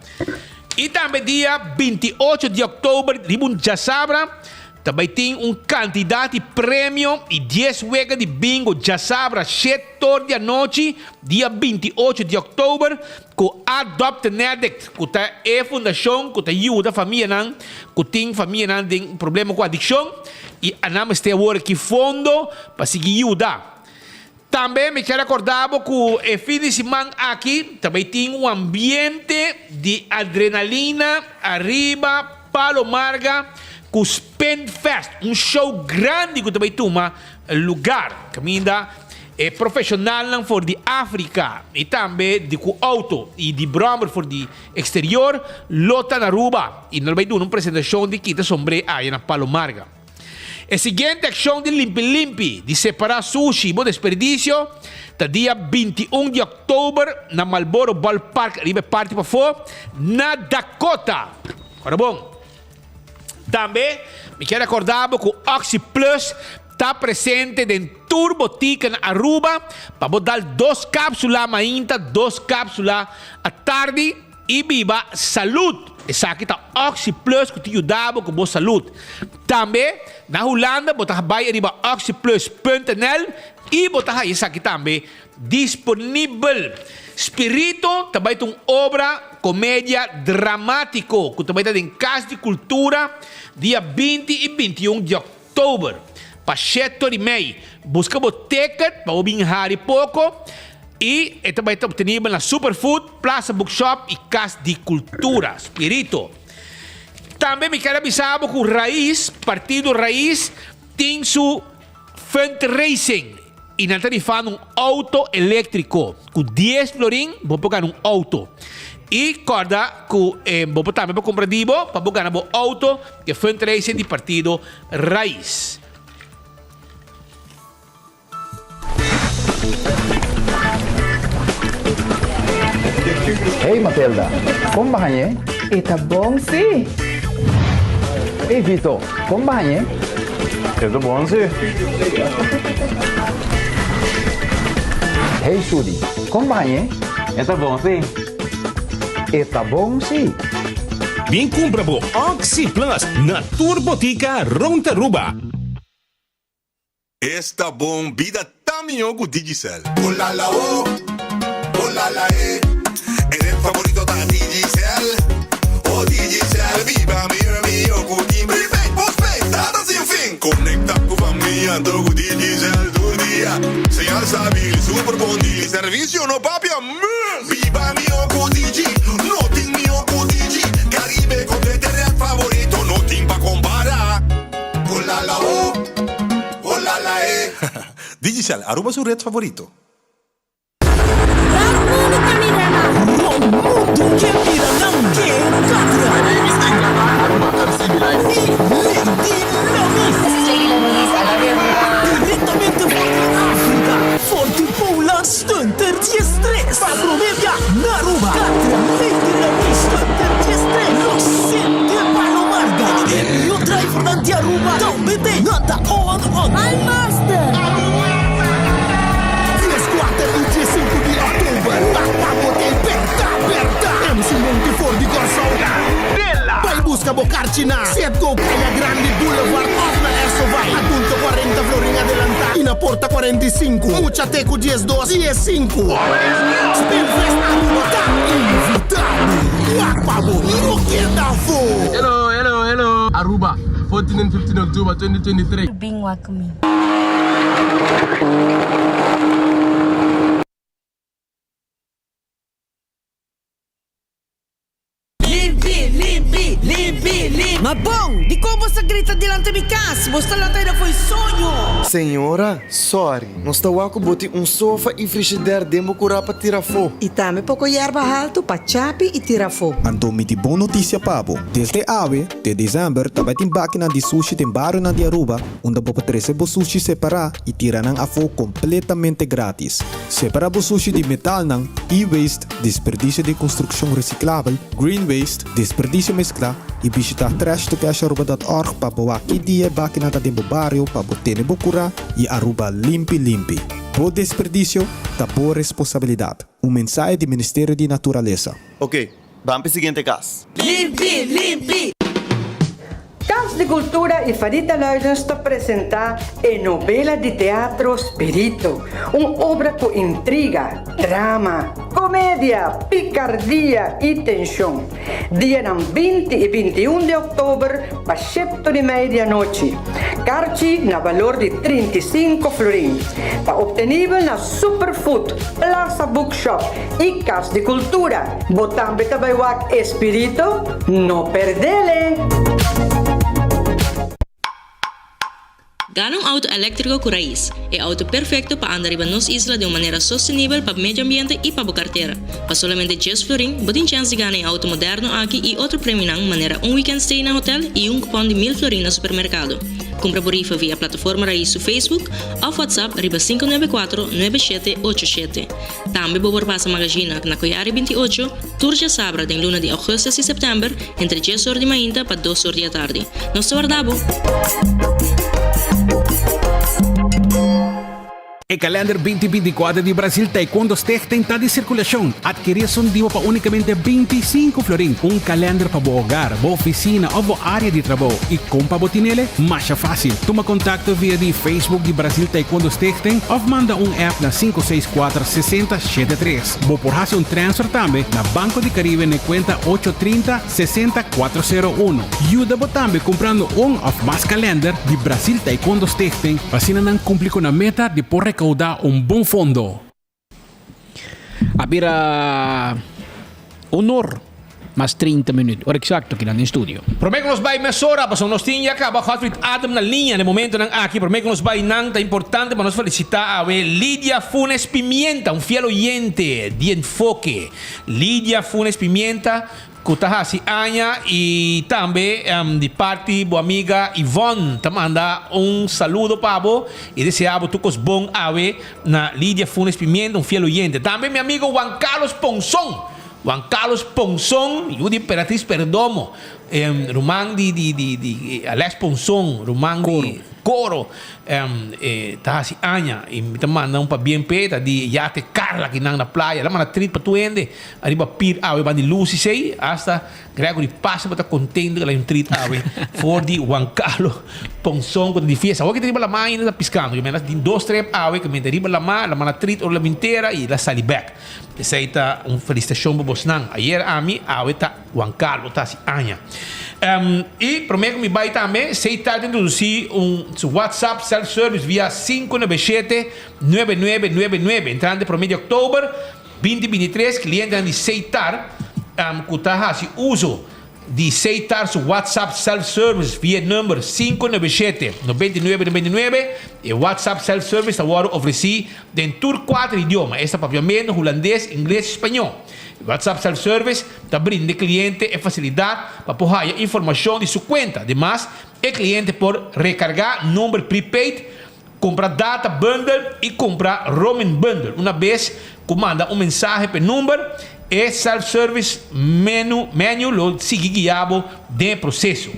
I tambe dia 28 di òktober riba un djasabra Ta bai tin un kantidat di premio i dies wega di bingo djasabra shet or di anochi, dia 28 di òktober, ku Adopt an Addict, ku ta e fundashon ku ta yuda famianan ku tin famianan den problema ku adikshon i nan mester awor aki fondo pa sigui yuda. Tambe mi kier rekorda bo ku e fin di siman aki ta bai tin un ambiente di adrenalina ariba Palo Marga ku Spinfest, un show grandi ku ta bai tuma lugar kaminda e profeshonalnan for di Afrika i tambe di ku outo i di bròmer for di eksterior lo ta na Aruba i nan lo bai duna un presentashon di kita sombré aya na Palo Marga. E siguiente akshon di limpi limpi, di separá sushi i bo desperdisio, ta dia 21 di òktober na Marlboro Ballpark riba e parti pafó na Dakota. Ora bon. Tambe mi kier rekordá bo ku Oxi Plus ta presente den tur botika na Aruba pa bo dal dos kápsula mainta, dos kápsula atardi. I biba salud. Esaki ta Oxi Plus ku ta yuda bo ku bo salud. Tambe na Hulanda bo ta bai riba oxiplus punt nl i bo ta haya esaki tambe disponibel. Spirito ta bai ta un obra komedia dramatiko ku ta bai ta den Kas di Kultura dia 20 i 21 di òktober pa sheto di mei. Buska bo ticket pa bo bin hari poko. I e ta bai ta obtenibel na Superfood, Plaza Bookshop i Kas di Kultura. Spirito. Tambe mi kier a bisa bo ku Raiz, Partido Raiz, tin su fundraising. Y nan ta rifando un auto eléctrico. Cu 10 florin bo por gana un auto. Y corda cu eh, bo por tambe por compra di bo pa bo gana bo auto ke fundraising di partido Raiz. Hey Matilda, kon bañ'é? E ta bon sí. Hey Vito, kon bañ'é? E ta bon sí. Hey Sudi, kon bañ'é? E ta bon sí. E ta bon sí. Bin kumpra bo Oxi Plus na tur botika rond Aruba. Esta bon bida ta mihó ku Digicel. Olala o, olala e, e red favorito ta Digicel. O Digicel, biba mihó mihó ku tin prepaid, postpaid, data sin fin. Konekta ku famia anto ku Digicel tur dia. Señal stabil, super bon deal, servisio no papia mes. Biba mihó ku Digi, no tin mihó ku Digi. Caribe komplete red favorito, no tin pa kompara. Olala o, olala e. Digicel, Aruba su red favorito. Rond mundo ke mira nan ke Catra. My name is Engla Aruba MC Be Life. Y Lady Lamis. This is Lady Lamis, I love you Aruba. Directamente for di Africa, for di Poland Stunter 13. Pa prome bia na Aruba. Catra, Lady Lamis, Stunter 13. Los Sete Palo Marga. E mihó drivernan di Aruba tambe t'ei. Nan ta on on. Al Master! Dieskuater i diesinku di òktober ta pa bo t'ei bèrda bèrda. MC Monty for di Kòrsou. Kandela! Bai buska bo karchi na Setco Kaya Grandi Boulevard òf na Ersovai. Adulto kuarenta florin adelantá i na porta 45. Mucha te ku diesdos, diesinku. Spinfest Aruba ta invitá bo. Wak pa bo no keda afó! Hello, hello, hello Aruba, 14 and 15 October 2023. Bin wak mi. Limpi, limpi, limpi, limpi. Ma bon, dikon bo sa grita dilanti mi kas? Bo sta lanta ida fo'i soño. Señora, sorry, nos ta wak ku bo tin un sofa i frishider den bo kurá pa tira afó. I tambe poko yerba haltu pa chapi i tira afó. Anto mi tin bon notisia pa bo. Desde awe te december ta bai tin bakinan di sushi den barionan di Aruba unda bo por trese bo sushi separá i tira nan afó kompletamente gratis. Separá bo sushi di metalnan, e-waste, Desperdicio di construccion reciclabel, green waste, desperdicio mezcla y bishita trashtocasharuba.org pa bo wak ki dia e bakina ta den bo bario pa bo tene bo cura y Aruba limpi limpi. Bo desperdicio ta bo responsabilidad. Un mensahe di Ministerio di Naturalesa. Ok, ban p'e siguiente cas. Limpi, limpi! Cas di Cultura y Farita Luidens ta presenta e novela di teatro Spirito, un obra cu intriga, drama, comedia, picardia y tension. Dianan binti y bintiun di october pa shepto di media anochi. Carchi na balor di 35 florin. Ta obtenibel na Superfood, Plaza Bookshop y Cas di Cultura. Bo tambe ta bay wak Espirito? No perdele! Gana un auto eléktriko ku rais, e auto perfekto pa anda riba nos isla den un manera sostenibel pa medio ambiente i pa bo kartera. Pa solamente djes florin, bo tin chèns di gana e auto moderno aki i otro premionan manera un weekend stay na hotel i un kupòn di mil florin na supermerkado. Kumpra bo rifa via Plataforma Rais su Facebook òf WhatsApp riba 594 9787. Tambe bo por pasa Magazina na Koyari 28, tur djasabra den luna di augustus i september entre djes or di mainta pa dos or di atardi. Nos ta warda bo! E kalender 2024 di Brasil Taekwondo Stichting ta di sirkulashon. Adkerí esun dibo pa únikamente 25 florin. Un kalender pa bo hogar, bo ofisina òf bo área di trabou. I kon pa bo tinele? Masha fásil. Tuma kontakto via di Facebook di Brasil Taekwondo Stichting òf manda un app na sinku seis kuater sesenta shete tres. Bo por hasi un transfer tambe na Banco di Caribe na e kuenta ocho trinta sesenta kuater sero uno. Yuda bo tambe kumprando un òf mas kalender di Brasil Taekwondo Stichting pa asina nan kumpli ku nan meta di por rekoudá un bon fondo. A bira honor. mas 30 minuut. Ora exacto kinan den studio. Prome ku nos bai mesora, pasobra nos tin ya kaba Godfried Adam na liña na e momentonan aki. Prome ku nos bai nan ta importante pa nos felisitá awe Lidia Funes Pimienta, un fiel oyente di Enfoke. Lidia Funes Pimienta ku ta hasi aña i tambe di parti bo amiga Yvonne ta manda un saludo pa bo i desea bo tur kos bon awe na Lidia Funes Pimienta, un fiel oyente. Tambe mi amigo Juan Carlos Ponson. Juan Carlos Ponson, yu di Emperatriz Perdomo, ruman di di di di Alex Ponson, ruman di Coro, ta hasi aña y mi ta manda un pabien p'e, ta di yate Carla kinan na playa, el a manda trit pa tur hende ariba pir awe banda di Lucy esey, hasta Gregory Paz tabata contento cu el a un trit awe for di Juan Carlos Ponson cu ta di fiesta. Awor ki ta riba lama ainda ta piscando, ki menda tin dos trep awe cu menda riba lama, el a manda trit ora el a bin tera y el a sali bek. Esei ta un felicitacion pa bosnan. Ayer ami, awe ta Juan Carlos ta haci aña. Y prome cu mi bay tambe, Seitar ta introduci un su WhatsApp self service via sinku nuebe shete, nuebe nuebe nuebe nuebe. Entrante prome di october binti 23, clientenan di Seitar cu ta haci uzo di Seitar su WhatsApp self service via e number 597 99 99. E WhatsApp self service ta wòrdu ofresí den tur kuater idioma, esta papiamento, hulandes, ingles i spañó. E WhatsApp self service ta brinda e kliente e fasilidat pa por haya informashon di su kuenta. Ademas, e kliente por rekargá number prepaid, kumpra data bundle i kumpra roaming bundle. Una bes ku manda un mensahe pa e number, e self-service menu menu lo sigui guia bo den e proseso.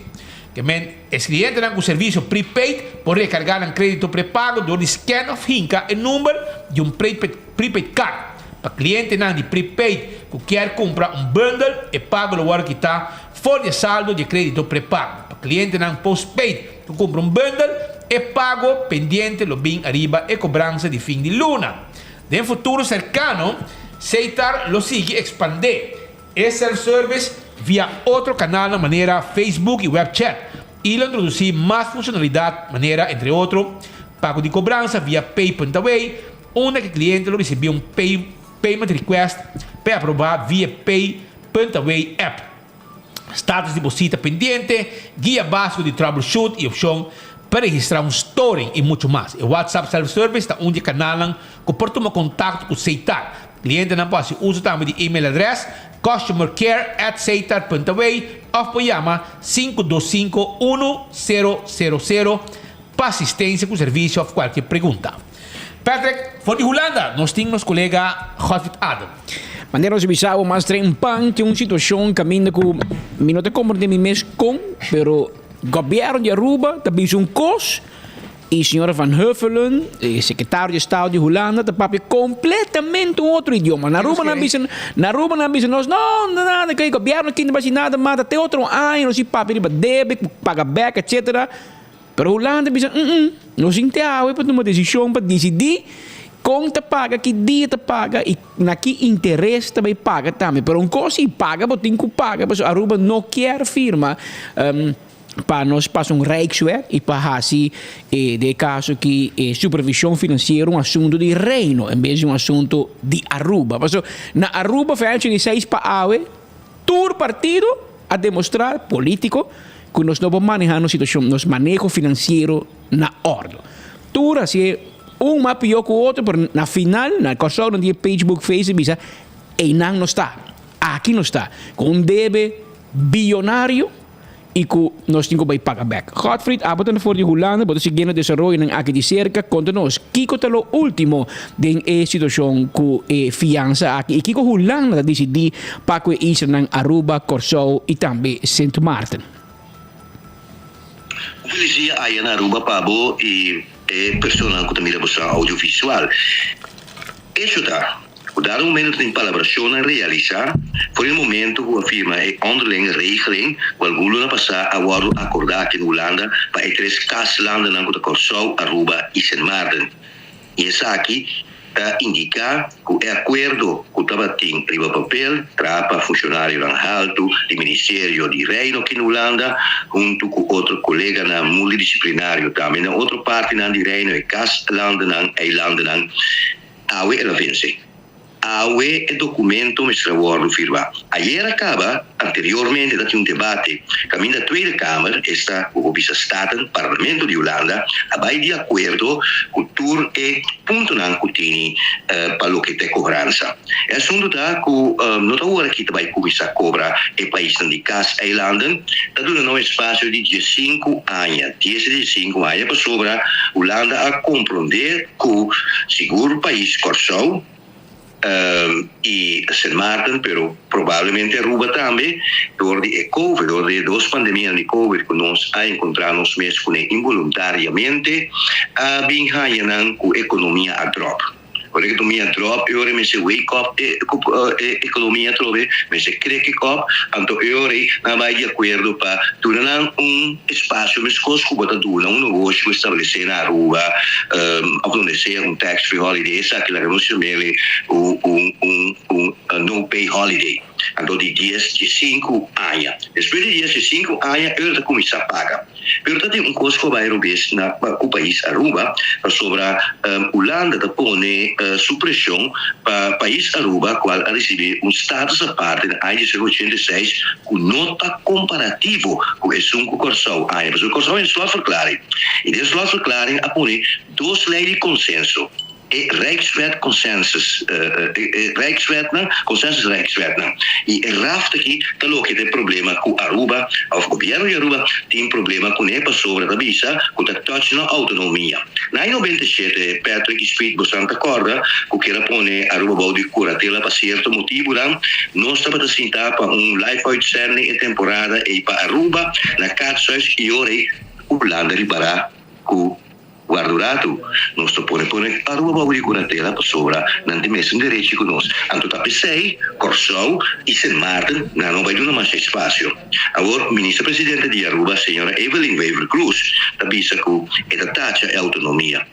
Ke men, e klientenan ku servisio prepaid por rekargá nan krédito prepago dor di scan òf hinka e number di un prepaid prepaid card. Pa klientenan di prepaid ku kier kumpra un bundle, e pago lo wòrdu kitá for di e saldo di e krédito prepago. Pa klientenan postpaid ku kumpra un bundle, E pago pendiente lo bin ariba e cobransa di fin di luna. Den futuro cercano, Seitar lo sigui expande e self-service via otro canalnan manera Facebook y webchat y lo introduci mas funcionalidad manera, entre otro, pago di cobransa via Pay.away, unda cu e cliente lo ricibi un payment request pa e aproba via Pay.away app. Status di bo sita pendiente, guia básiko di troubleshoot i opshon pa registrá un storing i muchu mas. E WhatsApp Self-Service ta un di e kanalnan ku por tuma kontakto ku Seitar. Klientenan por hasi uso tambe di email adrès customercare@seitar.aw òf por yama 525 1000 pa asistensia ku servisio òf kualke pregunta. Patrick, for di Hulanda nos tin nos kolega Godfried Adem. Manera nos a bisa bo mas trempan tin un situacion caminda cu mi no ta comprende mi mes con, pero gobierno di Aruba ta bisa un cos y señora Van Huffelen, e secretario di estado di Hulanda ta papia completamente un otro idioma. Na Aruba nan bisa, na Aruba nan bisa nos no, nada, que gobierno aki no ta haci nada mas, ta te otro aña nos si papia riba debe, paga bek, etcetera. Pero Hulanda bisa, mm-mm, nos tin te awe pa tuma desishon pa disidí kon ta paga, ki dia ta paga i na ki interes ta bai paga tambe. Pero un kos si paga bo tin ku paga pasobra Aruba no kier firma pa nos pasa un rijkswet i pa hasi e den e kaso aki e supervishon finansiero un asuntu di Reino en bes di un asuntu di Aruba. Pasobra na Aruba for aña ochenta i seis pa awe tur partido a demostrá polítiko ku nos no por manehá nos situashon, nos maneho finansiero na òrdu. Tur hasié un mas pió ku otro, pero na final, na Kòrsou nan tin e pagebook face i bisa, einan nos ta, aki nos ta, ku un debe biyonario i ku nos tin ku bai paga bèk. Godfried, abo ta for di Hulanda, bo ta siguiendo desaroyonan aki di serka, konta nos kiko ta lo último den e situashon ku e fiansa aki i kiko Hulanda ta disidí pa ku e islanan Aruba, Kòrsou i tambe Sint Maarten. Un felis dia aya na Aruba pa bo i e personanan ku ta mira boso audiovisual. Echo ta ku dado momento ta tin palabrashonnan realisá for di e momento ku a firma e onderlinge regeling ku algun luna pasá a wòrdu akordá aki na Hulanda pa e tres kaslandennan ku ta Kòrsou, Aruba i Sint Maarten. I esaki ta indiká ku e akuerdo ku tabatin riba papel traha pa funshonarionan haltu di Ministerio di Reino aki na Hulanda huntu ku otro koleganan multidisiplinario tambe na otro partinan di Reino, e kaslandenan, eilandenan, awe el a vense. Awe e documento mester a wordo firma. Ayera caba, anteriormente ta tin un debate caminda Tweede Kamer, esta cu bo bisa Staten, Parlamento di Hulanda, a bay di acuerdo cu tur e puntonan cu tini pa loke ta e cobransa. E asunto ta cu no ta ora aki ta bay cuminsa cobra e paisnan di Kaseilanden, ta duna nan un espacio di diesinku aña, dies di diesinku aña, pasobra Hulanda a compronde cu sigur pais Corsou, y Sint Maarten, pero probablemente Aruba tambe, door di e covid, door di e dos pandemianan di covid cu nos a encontra nos mes cune involuntariamente, a bin haya nan cu economia a drop. Ora economia drop e ora mester wake up e economia atrobe, mester krek e kop, anto e ora ei nan a bai di acuerdo pa duna nan un espacio mescos cu bo ta duna un negoshi cu establece na Aruba of donde sea un tax free holiday esaki laga nos yam'ele un un un no pay holiday anto di dies diesinku aña despues di dies diesinku aña e ora ta cuminsa paga. Pero ta tin un kos ku a bai robes na ku pais Aruba, pasobra Hulanda ta pone su preshon pa pais Aruba kual a risibí un status aparte na aña diesnuebe ochenta i seis ku no ta komparativo ku esun ku Kòrsou aña, pasobra Kòrsou a slotverklaring i den slotverklaring a pone dos lei di konsenso. E Rijkswet consensus, e Rijkswetnan, consensus Rijkswetnan. Y e raft aki ta loke ta e problema cu Aruba, of gobierno di Aruba tin problema cune pasobra ta bisa cu ta touch nan autonomia. Na aña 97 Patrick y Speed bosan ta corda cu kier a pone Aruba bou di curatela pa cierto motibunan. Nos tabata sinta pa un live uitzending e temporada ey pa Aruba na Katshuis y ora ey Hulanda ripara cu Guarda un ratu, nos ta pone pone Aruba bou di kuratela pasobra nan tin mesun derechi ku nos. Anto ta p'esei Kòrsou i Sint Maarten nan no bai duna masha espasio. Awor Minister Presidente di Aruba señora Evelyn Wever-Croes ta bisa ku e ta tacha e outonomia.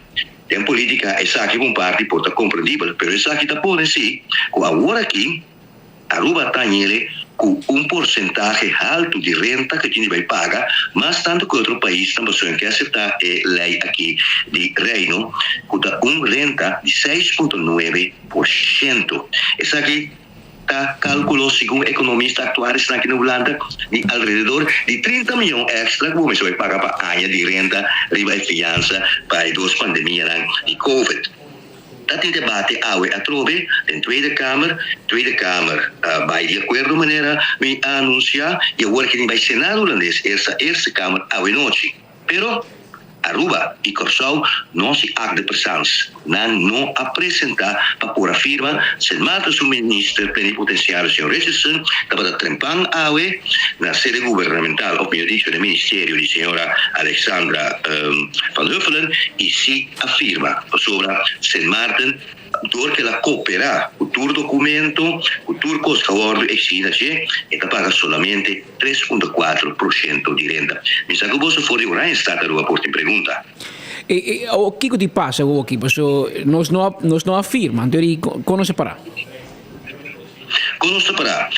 Den politika esaki pa un parti por ta komprendibel, pero esaki ta pone si ku awor aki, Aruba ta ñele ku un porsentahe haltu di renta ku e tin di bai paga, mas tantu ku otro paisnan pasobra ke aseptá e lei aki di Reino ku ta un renta di 6.9%. Esaki ta kalkulo segun ekonomista aktuarisnan aki na Hulanda di alrededor di 30 miyon èkstra ku bo mester bai paga pa aña di renta riba e fiansa pa e dos pandemianan di covid. Ta tin debate awe atrobe den Tweede Kamer. Tweede Kamer a bai di akuerdo manera mi a anunsia i awor ke tin bai Senado Hulandes, esta Eerste Kamer awe nochi. Pero Aruba i Kòrsou no si acte de presence. Nan no a presenta pa por a firma. Sint Maarten su minister plenipotenciario señor Richardson tabata trempan awe na sede gubernamental of mihor dicho na ministerio di señora Alexandra van Huffelen i si a firma pasobra Sint Maarten dor ku el a koperá ku tur dokumento, ku tur kos ku a wòrdu eksigí na dje, e ta paga solamente 3.4% di renta. Mi sa ku boso for di Oranjestad Aruba por tin pregunta. E awor kiko di pasa awor aki? Paso nos no a nos no a firma, anto eri kon nos a pará? Kon nos ta pará?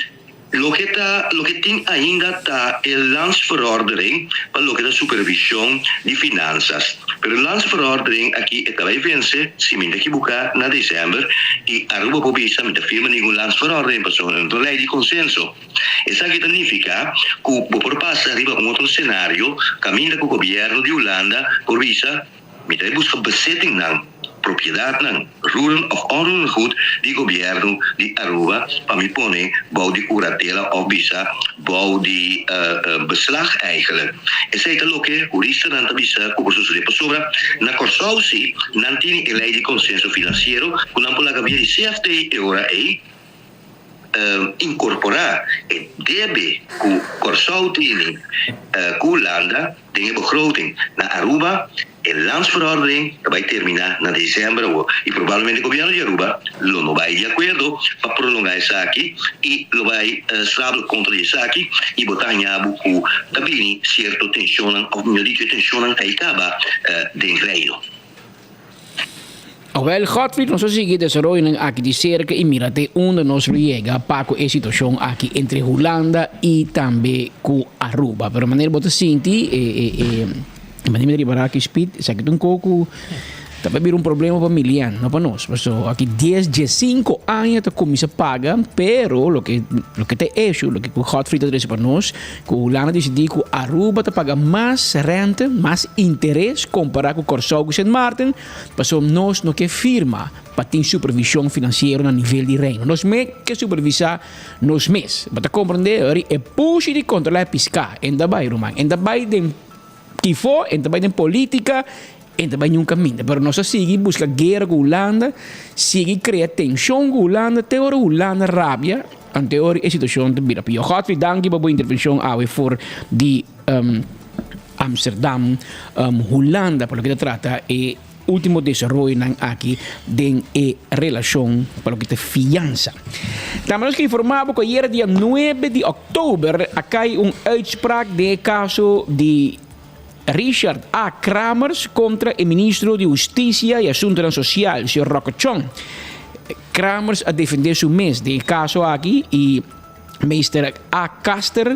Loke ta loke tin ainda ta e landsverordening pa loke ta supervision di finansas. Pero e landsverordening aki e ta bay vence, si mi ta ekiboca, na december y Aruba por bisa mi ta firma ningun landsverordening pasobra no ta un ley di consenso. Esaki ta nifica cu bo por pasa riba un otro scenario caminda cu gobierno di Hulanda por bisa, Mi ta busca bezettingnan, propiedadnan, roerend of onroerend goed di gobierno di Aruba pa mi pone bou di curatela of bisa bou di beslag eigenlijk. Esey ta loke huristanan ta bisa cu por sucede pasobra na Corsou si nan tini e ley di consenso financiero cu nan por laga via di CFT e ora ey incorpora e debe cu Corsou tini cu Hulanda den e begroting na Aruba, e landsverordening ta bay termina na december awor y probablemente gobierno di Aruba lo no bay di acuerdo pa prolonga esaki y lo bay strabel contra di esaki y bo ta haña bo cu ta bini cierto tensionnan of mihor dicho e tensionnan ta y caba den Reino. Awel, Godfried, nos a sigui desaroyonan aki di serka i mira te unda nos lo yega pa ku e situashon aki entre Hulanda i tambe ku Aruba. Pero manera bo ta sinti, e, e, e, manera mi ta ripará aki, Speed, esaki ta un kos ku. Ta bai bira un problema pa Milian, no pa nos. Paso aki dies, diesinco aña ta cuminsa paga, pero loke loke ta e issue, loke cu Godfrey ta trece pa nos, cu Hulanda a dicidi cu Aruba ta paga mas rente, mas interes compara cu Corsou cu Sint Maarten, paso nos no ke firma pa tin supervision financiero na nivel di Reino. Nos me ke supervisa nos mes. Bo ta comprende? Ori e pushi di controla e pisca, en ta bai ruman, en ta bai den kifo, en ta bai den politica, E ta bai niun kaminda, pero nos a sigui buska guera ku Hulanda, sigui krea tenshon ku Hulanda te ora Hulanda rabia, ante ora e situashon ta bira pió. Godfrey, danki pa bo intervenshon awe for di Amsterdam, Hulanda, pa loke ta trata e ultimo desaroyonan aki den e relashon pa loke ta fiansa. Tambe nos ke informa bo ku ayera dia nuebe di òktober a kai un uitspraak den e kaso di Richard A. Kramers kontra e ministro di Hustisia i Asuntonan Sosial, señor Rocco Chong. Kramers a defendé su mes den e kaso aki i meester A. Kaster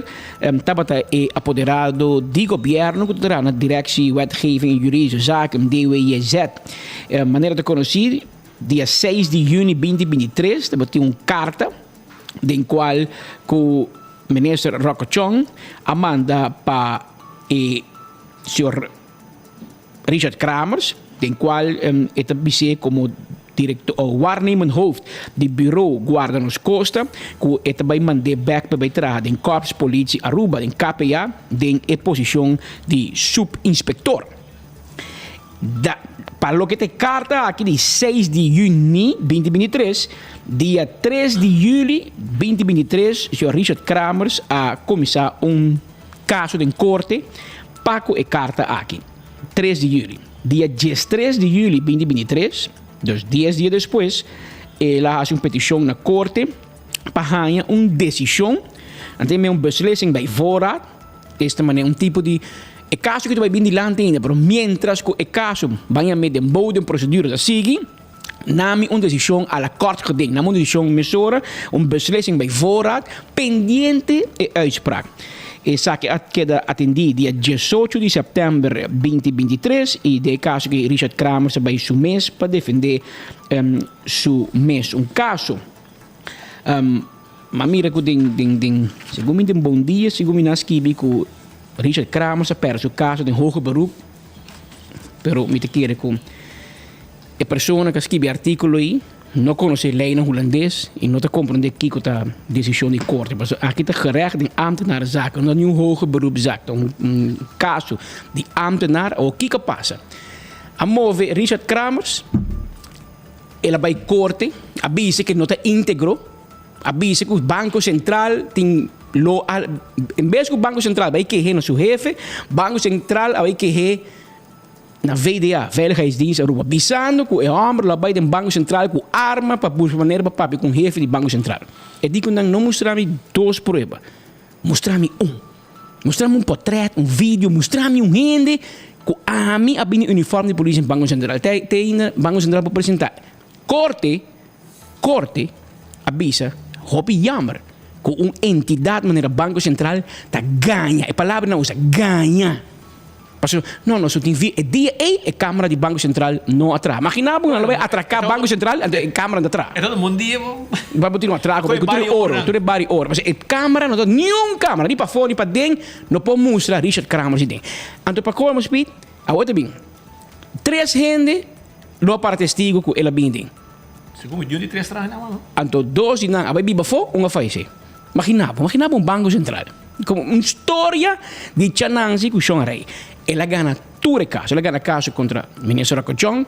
tabata e apoderado di gobièrnu ku ta traha na Directie Wetgeving en Juridische Zaken, DWJZ. Manera ta konosí, dia seis di yüni binti 23 tabatin un karta den kual ku Minister Rocco Chong a manda pa e señor Richard Kramers, den kual e ta bis'é komo direktor o waarnemend hoofd di Bureau Guarda Nos Costa, ku e ta bai mand'é bèk pa bai traha den Korps Politie Aruba, den KPA, den e posishon di supinspektor. Da, pa loke ta e karta aki di seis di yüni 2023, dia tres di yüli 2023, señor Richard Kramers a kuminsá un kaso den korte pa ku e karta aki. Tres di yüli. Dia diestres di yüli 2023, dus dies dia despues, el a hasi un petishon na korte pa haña un desishon, anto un beslissing bij voorraad, Esta manera un tipo di e caso cu ta bay bin dilanti ainda, pero mientras cu e caso bay a mete den bou den procedura ta sigui, nami un decision a la kort geding, nami un decision mesora, un beslissing bij voorraad, pendiente e uitspraak. Esaki a keda atendi dia diesocho di september 2023 y den e caso aki Richard Kramers a bay su mes pa defende su mes un caso. M'a mira ku den den den segun mi den Bon Dia segun mi nan skibi ku Richard Kramers a pèrdè su kaso den hoger beroep pero mi ta kere ku e persona ku a skibi e artíkulo ei no konosé leinan hulandes i no ta komprondé kiko ta desishon di korte pasobra aki ta gerecht den ambtenarenzaken no niun hoger beroepzaak ta un kaso di ambtenaar awor kiko a pasa a move Richard Kramers. El a bai korte, a bisa ku no ta íntegro, a bisa ku Banko Sentral tin lo a en bes ku Banko Sentral bai kehe na su hefe, Banko Sentral a bai kehe na VDA, Veiligheidsdienst Aruba, bisando ku e hòmber lo a bai den Banko Sentral ku arma pa buska manera pa papia ku un hefe di Banko Sentral. E di ku nan no mustra mi dos prueba, mustra mi un. Mustra mi un potret, un video, mustra mi un hende ku ami a bini uniform di polis den Banko Sentral. Te te ainda Banko Sentral por presenta. Korte, korte a bisa hopi jammer ku un entidat manera Banko Sentral ta gaña, e palabra nan usa, gaña. Pasobra, no, nos no tin vi, e dia ei e camera di Banco Central no a traha. Magina bo nan lo bai atraca Banco Central, anto e camera no ta traha. E ta un bon dia bo. Bai bo tin un atraco, bai cu tur e oro, tur e bari oro. Pasobra e camera no ta, niun camera, ni pafó ni paden, no por mustra Richard Kramer si den. Anto pa colmo Speed, awor ta bin tres hende lo a para testigo cu el a bin den. Segun mi, diun di tres traha nan, no? Anto dos di nan a bai biba afó, un a fayece. Magina bo, magina bo un Banco Central. Como un storia di Cha Nancy cu Shon Rey. El a gana tur e caso. El a gana caso contra Minister Rocco Chong,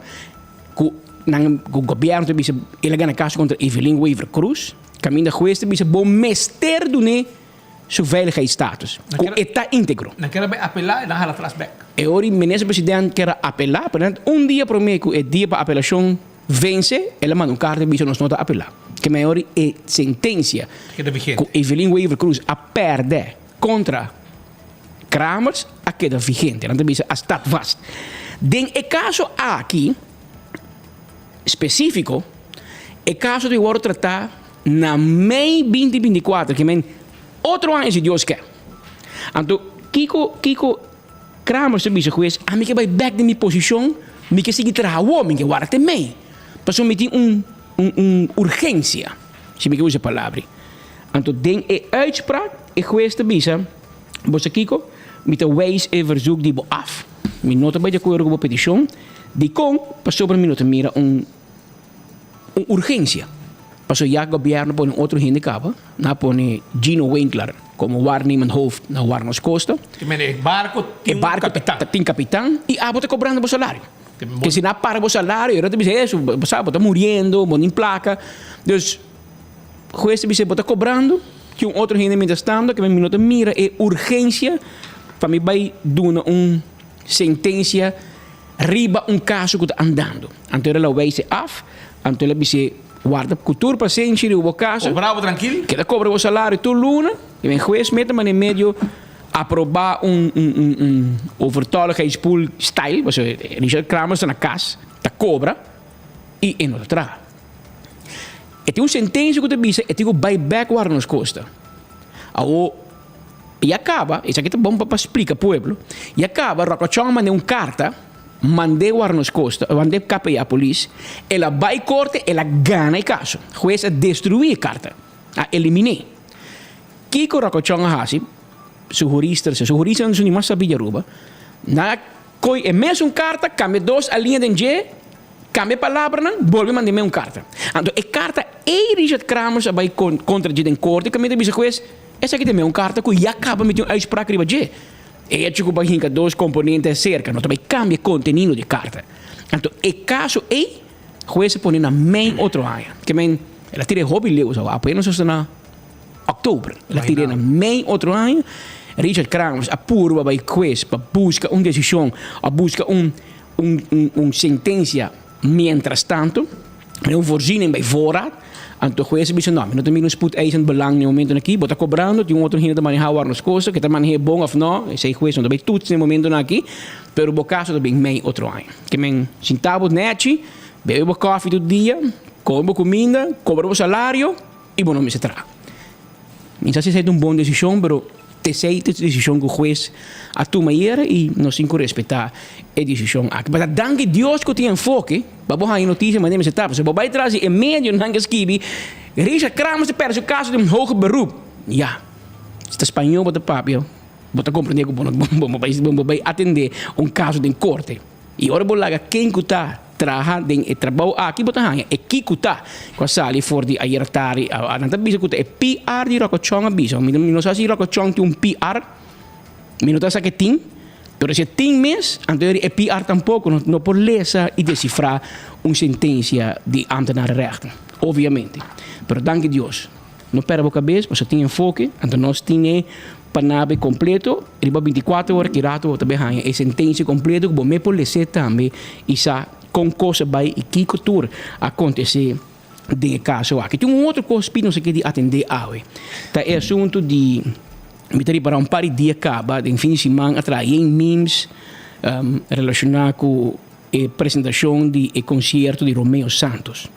cu nan, cu gobierno ta bisa, el a gana caso contra Evelyn Wever Croes. Caminda huez ta bisa bo mester dun'e su veiligheidsstatus, cu e ta integro. Nan kier a bay apela y nan hala tras bek. E ora y Minister President kier a apela, pero nan un dia prome cu e dia pa apelacion Vence, el a manda un karta bisa nos no ta apelá. Ke mayor e sentensia ku Evelyn Wever Croes a pèrdè kontra Kramers a keda vigente. Nan ta bisa a staat vast. Den e kaso aki spesífiko, e kaso ta wòrdu tratá na mei 2024, ke men otro aña si Dios ke. Anto kiko kiko Kramers ta bisa hues, ami ke bai bèk den mi posishon. Mi ke sigui traha awor, mi ke warda te mei. Pasobra mi tin un un un urgensia, si mi ke usa e palabra. Anto den e uitspraak e hues ta bisa, Bo sa kiko? Mi ta wijs e verzoek di bo af. Mi no ta bai di akuerdo ku bo petishon. Dikon? Pasobra mi no ta mira un un urgensia. Pasobra ya gobièrnu pone otro hende kaba. Nan a pone Gino Winkler komo waarnemend hoofd na Warnos Costa. Te mende e barko tin E barko kapitan. ta tin kapitan i abo ta kobrando bo salario. Ke si nan a para bo salario, e ta bisa, eh, bo sa bo ta muriendo, bo no tin plaka. Dus hues ta bisa bo ta kobrando, tin un otro hende mientras tanto, ke mi no ta mira e urgensia pa mi bai duna un sentensia riba un kaso ku ta andando. Anto el a wijs e af, anto el a bis'é, Warda ku tur pasenshi riba bo kaso. Kobra bo trankil. Keda kobra bo salario tur luna. I men hues mete mane medio aprobá un un un un overtolligheidspool style, pasobra Richard Kramers ta na kas, ta kobra i e no ta traha. E tin un sentensia ku ta bisa e tin ku bai bèk warda nos kosta. Awor ya kaba, esaki ta bon pa pa splika pueblo, ya kaba Ròkòchòn a manda un karta Mand'é Warnos Costa, mand'é KPA polis, el a bai korte, el a gana e kaso. Hues a destruí e karta, a elimin'é. Kiko Rocochon a hasi? Su hurister, su huristernan su ni mas sabí di Aruba, nan a koi e mesun karta, kambia dos alinea den dje, kambia e palabranan, bolbe mand'é me un karta. Anto e karta ei Richard Kramers a bai kontra dje den korte, kaminda ta bisa hues, esaki ta e mesun karta ku ya kaba miti un uitspraak riba dje. E hecho ku bo a hinka dos komponente aserka no ta bai kambia e kontenido di e karta. Anto e kaso ei hues a pone na mei otro aña. Ke men el a tira e hopi leu esaki apenas nos ta na òktober. El a tira na mei otro aña. Richard Kramers a purba bai hues pa buska un desishon òf buska un un un sentensia mientras tanto. Un voorziening bij voorraad. Anto hues a bisa no, mi no ta mira un spoedeisend belang na e momentonan aki. Bo ta kobrando, tin un otro hende ta maneha awor nos kosa, ke ta maneh'é bon òf no, esei hues no ta bai toets na e momentonan aki, pero bo kaso ta bin mei otro aña. Ke men sinta bo nèchi, bebe bo kòfi tur dia, kome bo kuminda, kobra bo salario i bo no mester traha. Mi sa si esei ta un bon desishon, pero t'esei ta e desishon ku hues a tuma ayera i nos tin ku respetá e desishon aki. Pasobra danki Dios ku tin enfoke pa bo haña notisia manera mester ta. Pasobra bo bai tras di e medionan ku a skibi, Richard Kramers ta pèrdè su kaso den hoger beroep. Ya, si ta spañó bo ta papia, bo ta komprendé ku bo no bo bai atendé un kaso den korte. I ora bo laga ken ku ta traha den e trabou aki bo ta haña e kiku ta ku a sali for di ayera tardi. Nan ta bisa ku ta e PR di Rocochon a bisa. Mi no sa si Rocochon tin un PR, mi no ta sa ke tin, pero si e tin mes, anto e PR tampoko no por lesa i desifrá un sentensia di ambtenarenrechten, obviamente. Pero danki Dios. No pèrdè bo kabes, pasobra tin enfoke, anto nos tin e panabe kompleto riba bintikuater ora ki rato bo ta bin haña e sentensia kompleto ku bo me por les'é tambe i sa kon kos a bai i kiko tur a kontesé den e kaso aki. Tin un otro kos pi nos a ke di atendé awe, ta e asuntu di mi ta ripará un par di dia kaba den fin di siman a traha yen memes relashoná ku e presentashon di e konsierto di Romeo Santos.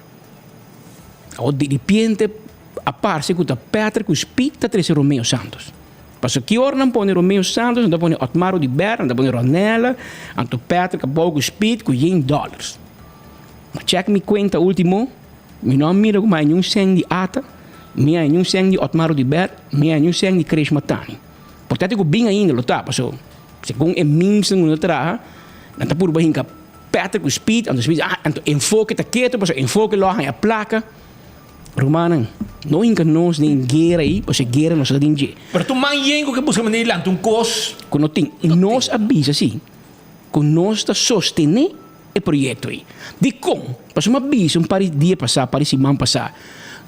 Awor di ripiente a parse ku ta Patrick ku Speed ta trese Romeo Santos. Pasobra ki ora nan pone Romeo Santos, nan ta pone Otmar Oduber, nan ta pone Ronella, anto Patrick a bou ku Speed ku yen dollars. Ma check mi kuenta ultimo, mi no a mira ku mi a niun sèn di Ata, mi a niun sèn di Otmar Oduber, mi a niun sèn di Krish Matani. Por tanto ku bin ainda lo ta, pasobra segun e memes nan ku nan ta traha, nan ta purba hinka. Patrick ku Speed, anto Speed ah, anto enfoke ta ketu pasobra enfoke lo a haña plaka. Rumannan, no hinka nos den guera ei, pasobra e guera nos ta den dje. Pero tur man yen ku ke buska manera di lanta un kos. Ku no tin. Nos a bisa si ku nos ta sostené e proyekto ei. Dikon? Pasobra mi a bisa un par di dia pasá, par di siman pasá.